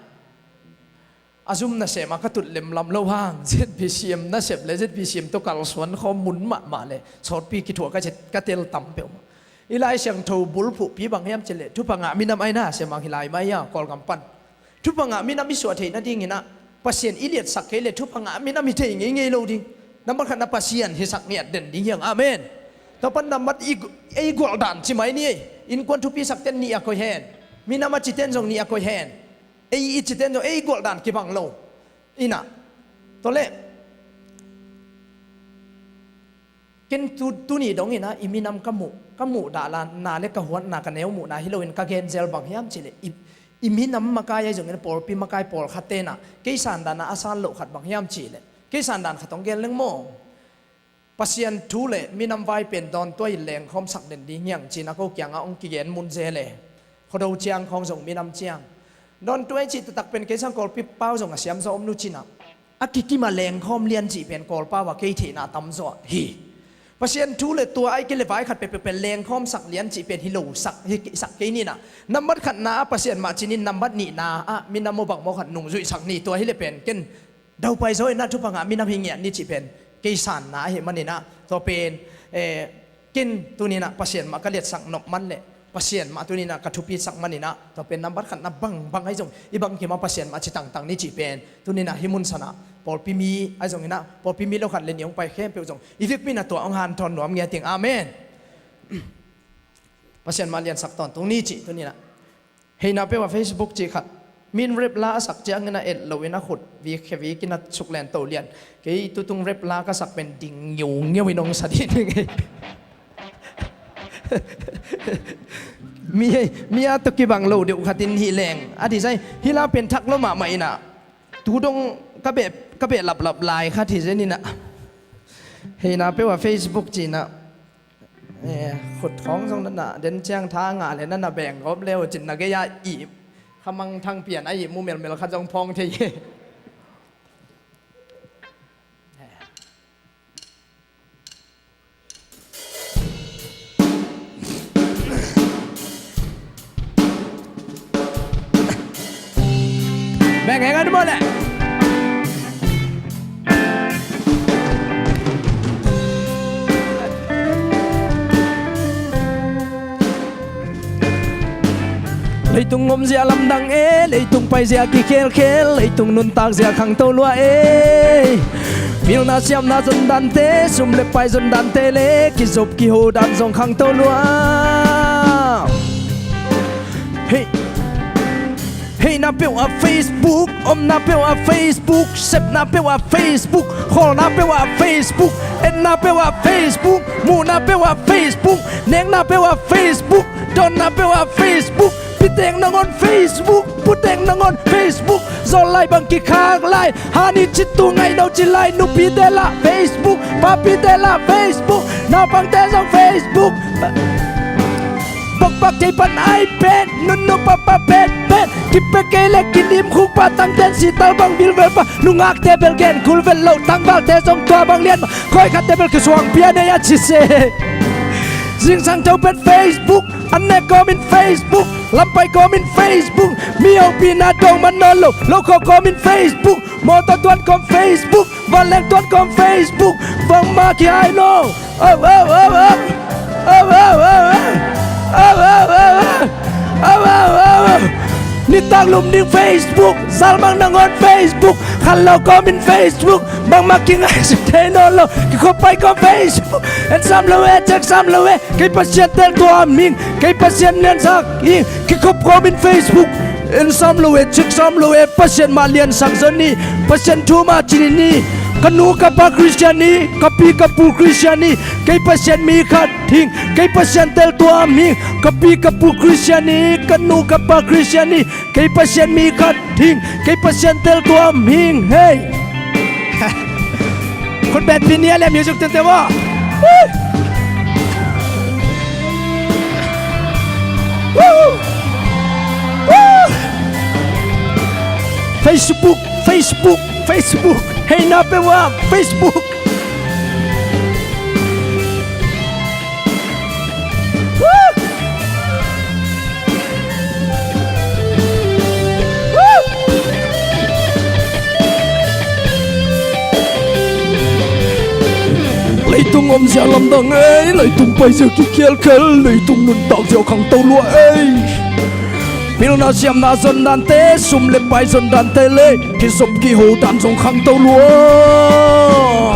a zum nasem a ka tut lemlam lo hang Z B C M nasep le Z B C M tawh kalsuan khawm mun mahmah le sawtpi kithuah ka, ka tel tam peuhmah. I Lai Siangtho bulphuhpi bang hiam cihleh thupha ngah minam aina sem ang hi lai mai a Kawlgam pan. Thupha ngah minam i suah theih nadinginah Pasian i liatsak kei le thupha ngah minam hi thei ngeingei lo ding. Nambat khatna Pasian hisak ngiat den ding hiang. Amen. Tua pan nambat i, ei gualh dan ci mai ni ei. Innkuan thupi sakten nih a koih hen. Minam a citen zong nih a koih hen. Ei i citen zong ei gualh dan kibang lo. Inah tua leh ken tu, tuni dong inah i minam ka muh, ka muh dahna le ka huatna ka neu muhna hi loin ka gen zel bang hiam cihleh i, i minam makai ahi zongin pawlpi makai pawlkhat tenah kei san dana a san loh khat bang hiam cihleh kei san dan khat hong gen leng maw? Pasian thu le minam vai pen dawn tua in lengkhawm sak den ding hiang cina ko kiangah hong kigen mun zel e. Khuado ciang khawng zong minam ciang dawn tua i cih taktak pen kei sang Kawlpi pau zong a siam zaw om nu cinah a kikimah lengkhawm lian cih pen Kawlpau a kei theihna tamzaw hi. Pasian thu le tua ai kei le vai khat peuhpeuh pen lengkhawm sak lian cih pen hi lo sak, hi sak kei ninah nambat khatna a Pasian mah cinin nambat nihna ah minam maw bang maw khat nungzuihsak ni. Tua hi le pen ken daupai zaw inah thupha ngah minam hi ngiat ni cih pen kei sanna ahi maninah tua pen, eh, ken tuninah Pasian mah ka liatsak nop man le Pasian mah tuninah ka thupisak maninah tua pen nambat khatna bangbang ahi zong i bangkimah Pasian mah ci tangtang ni cih pen tuninah hih mun sanah pawlpi mi ahi zonginah pawlpi mi lo khat le nih hong pai khempeuh zong i vekpi inah tua hong hanthawn nuam ngiat ing. Amen. Pasian mah liansak tawntung ni cih tuninah. Heina peuh a Facebook cih khat min rap la a sak ciangin a et loin a khut vik khe vik in a suklen to lian. Kei tutung rap la ka sak pen ding ngiungeu in hong sa dih ding ei. Mi, mi a tawh kibang lo deuh khatin hih leng a design hih la pen thak lo mahmah inah tu dong ka beh, ka beh laplap lai khat hi zen inah. Heina peuh a Facebook cih inah Eh, khut khawng zong na na den ciang tha ngah le na na beng gawp leu cin na gei-a ih khamang thang pian a ih mu melmel khat zong phawng thei hi. Keng an maw leh. Leitung omzia lamdang e, leitung paizia kikhelkhel, leitung nuntakzia khangto lua e. Pilna siamna zondante, sum le pai zondante le kizop kiho dan zong khangto lua. Hei. Heihna peuh ah Facebook, omna peuh ah Facebook, sepna peuh ah Facebook, kholna peuh ah Facebook, etna peuh ah Facebook, muhna peuh ah Facebook, nekna peuh ah Facebook, dawnna peuh ah Facebook, pitek nangawn Facebook, putek nangawn Facebook, zawl lai bang kikhak lai, hani citu ngaihno ci lai, nupite lah Facebook, papite lah Facebook, naupangte zong Facebook. Bokbak thei pan iPad, nunnu papa petpet, kipia kei le kilim khukpa, tangten sital bang bilbel pa, nungakte bel gen kul vet lo, tangvalte zong tua bang lian mah, koi khatte bel kisuang pia nei a ci se. Zingsang tho pet Facebook, an nek kawmin Facebook, lampai kawmin Facebook, mi hopihna dong man nawn lo, lo kho kawmin Facebook, mawtaw tuan kawm Facebook, vanleng tuan kawm Facebook, bangmah kihai lo. Au, au, au, au. Au, au, au, au. Au, au, au, au. Nitak lum ding Facebook, zalmang nangawn Facebook, khanlo kawmin Facebook, bangmah kingaihsut thei nawn lo, kikhop pai kawm Facebook, en sam lo e, cek sam lo e, kei Pasian tel tuam hing, kei Pasian liansak hing, kikhop kawmin Facebook, en sam lo e, cek sam lo e, Pasian mah liansak zaw ni, Pasian thu mah ci ni, ka nu ka pa Christian hi, ka pi ka pu Christian hi, kei Pasian mi khat hing, kei Pasian tel tuam hing, ka pi ka pu Christian hi, ka nu ka pa Christian hi, kei Pasian mi khat hing, kei Pasian tel tuam hing, hei. Khut bet pi ni a lem hi zuk tente maw. Facebook, Facebook, Facebook. Heihna peuh ah Facebook. Leitung omzia lamdang ei, leitung paizia kikhelkhel, leitung nuntakzia khangto lua ei. Pilna siamna zondante, sum le pai zondante le kizop kiho dan zong khangto lua.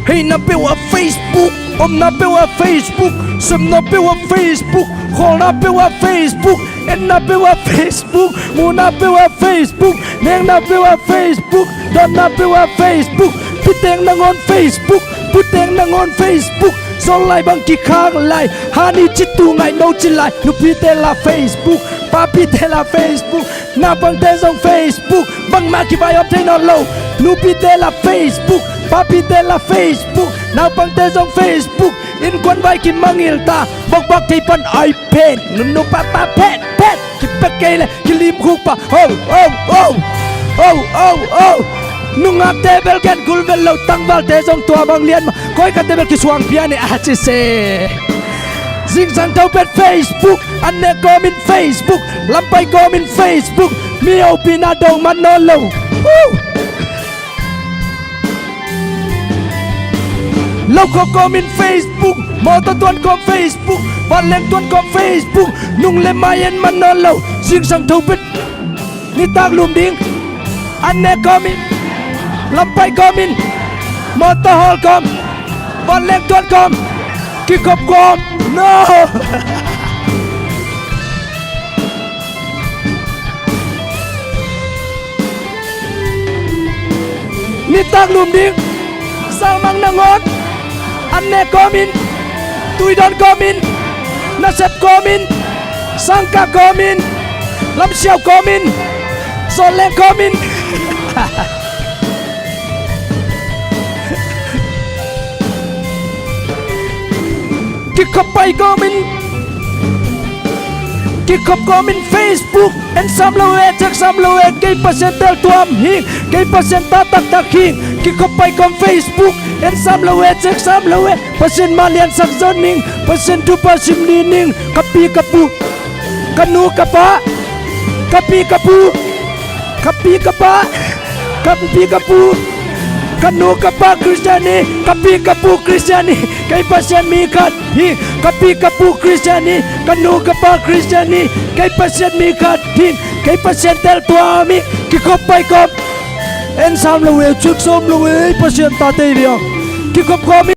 Heihna peuh ah Facebook, omna peuh ah Facebook, sepna peuh ah Facebook, kholna peuh ah Facebook, etna peuh ah Facebook, muhna peuh ah Facebook, nekna peuh ah Facebook, dawnna peuh ah Facebook, pitek nangawn Facebook, putek nangawn Facebook, zawl lai bang kikhak lai, hani citu ngaihno ci lai, nupite lah Facebook, papite lah Facebook, naupangte zong Facebook, bangmah kibai om thei nawn lo, nupite lah Facebook, papite lah Facebook, naupangte zong Facebook, innkuan vai kimangngilh ta, bokbak thei pan iPad, nunnu papa petpet, kipia kei le kilim khukpa, ho, ho, ho. Nungakte bel gen kul vet lo, tangvalte zong tua bang lian mah, koi khatte bel kisuang pia ni a ci se. Zingsang tho pet Facebook, an nek kawmin Facebook, lampai kawmin Facebook, mi hopihna dong man nawn lo. Woo! Lo kho kawmin Facebook, mawtaw tuan kawm Facebook, vanleng tuan kawm Facebook, nung le mai en man nawn lo, zingsang tho pet. Nitak lum ding, an nek kawmin, lampai kawmin, mawtaw hawl kawm, vanleng tuan kawm, kikhop kawm, no. Nitak lum ding, salmang nangawn, an nek kawmin, tuidawn kawmin, nasep kawmin, sangkah kawmin, lamsiau kawmin, sawlleng kawmin. Kikhop pai kawmin, kikhop kawmin Facebook, en sam lo e, cek sam lo e, kei Pasian tel tuam hing, kei Pasian ta taktak hing, kikhop pai kawm Facebook, en sam lo e, cek sam lo e, Pasian mah liansak zaw ning, Pasian thupha sim ni ning, ka pi ka pu, ka nu ka pa, ka pi ka pu, Ka pi ka pa, ka pi ka pu, ka nu ka pa Khristian hi. Ka pi ka pu Khristian hi. Kei Pasian mi khat hi. Ka pi ka pu Khristian hi. Ka nu ka pa Khristian hi. Kei Pasian mi khat hi. Kei Pasian teltuam hi. Kikhop paikhop. En sam lo e, cik sawm lo e, Pasian tate hi liang. Kikhop khawm hi.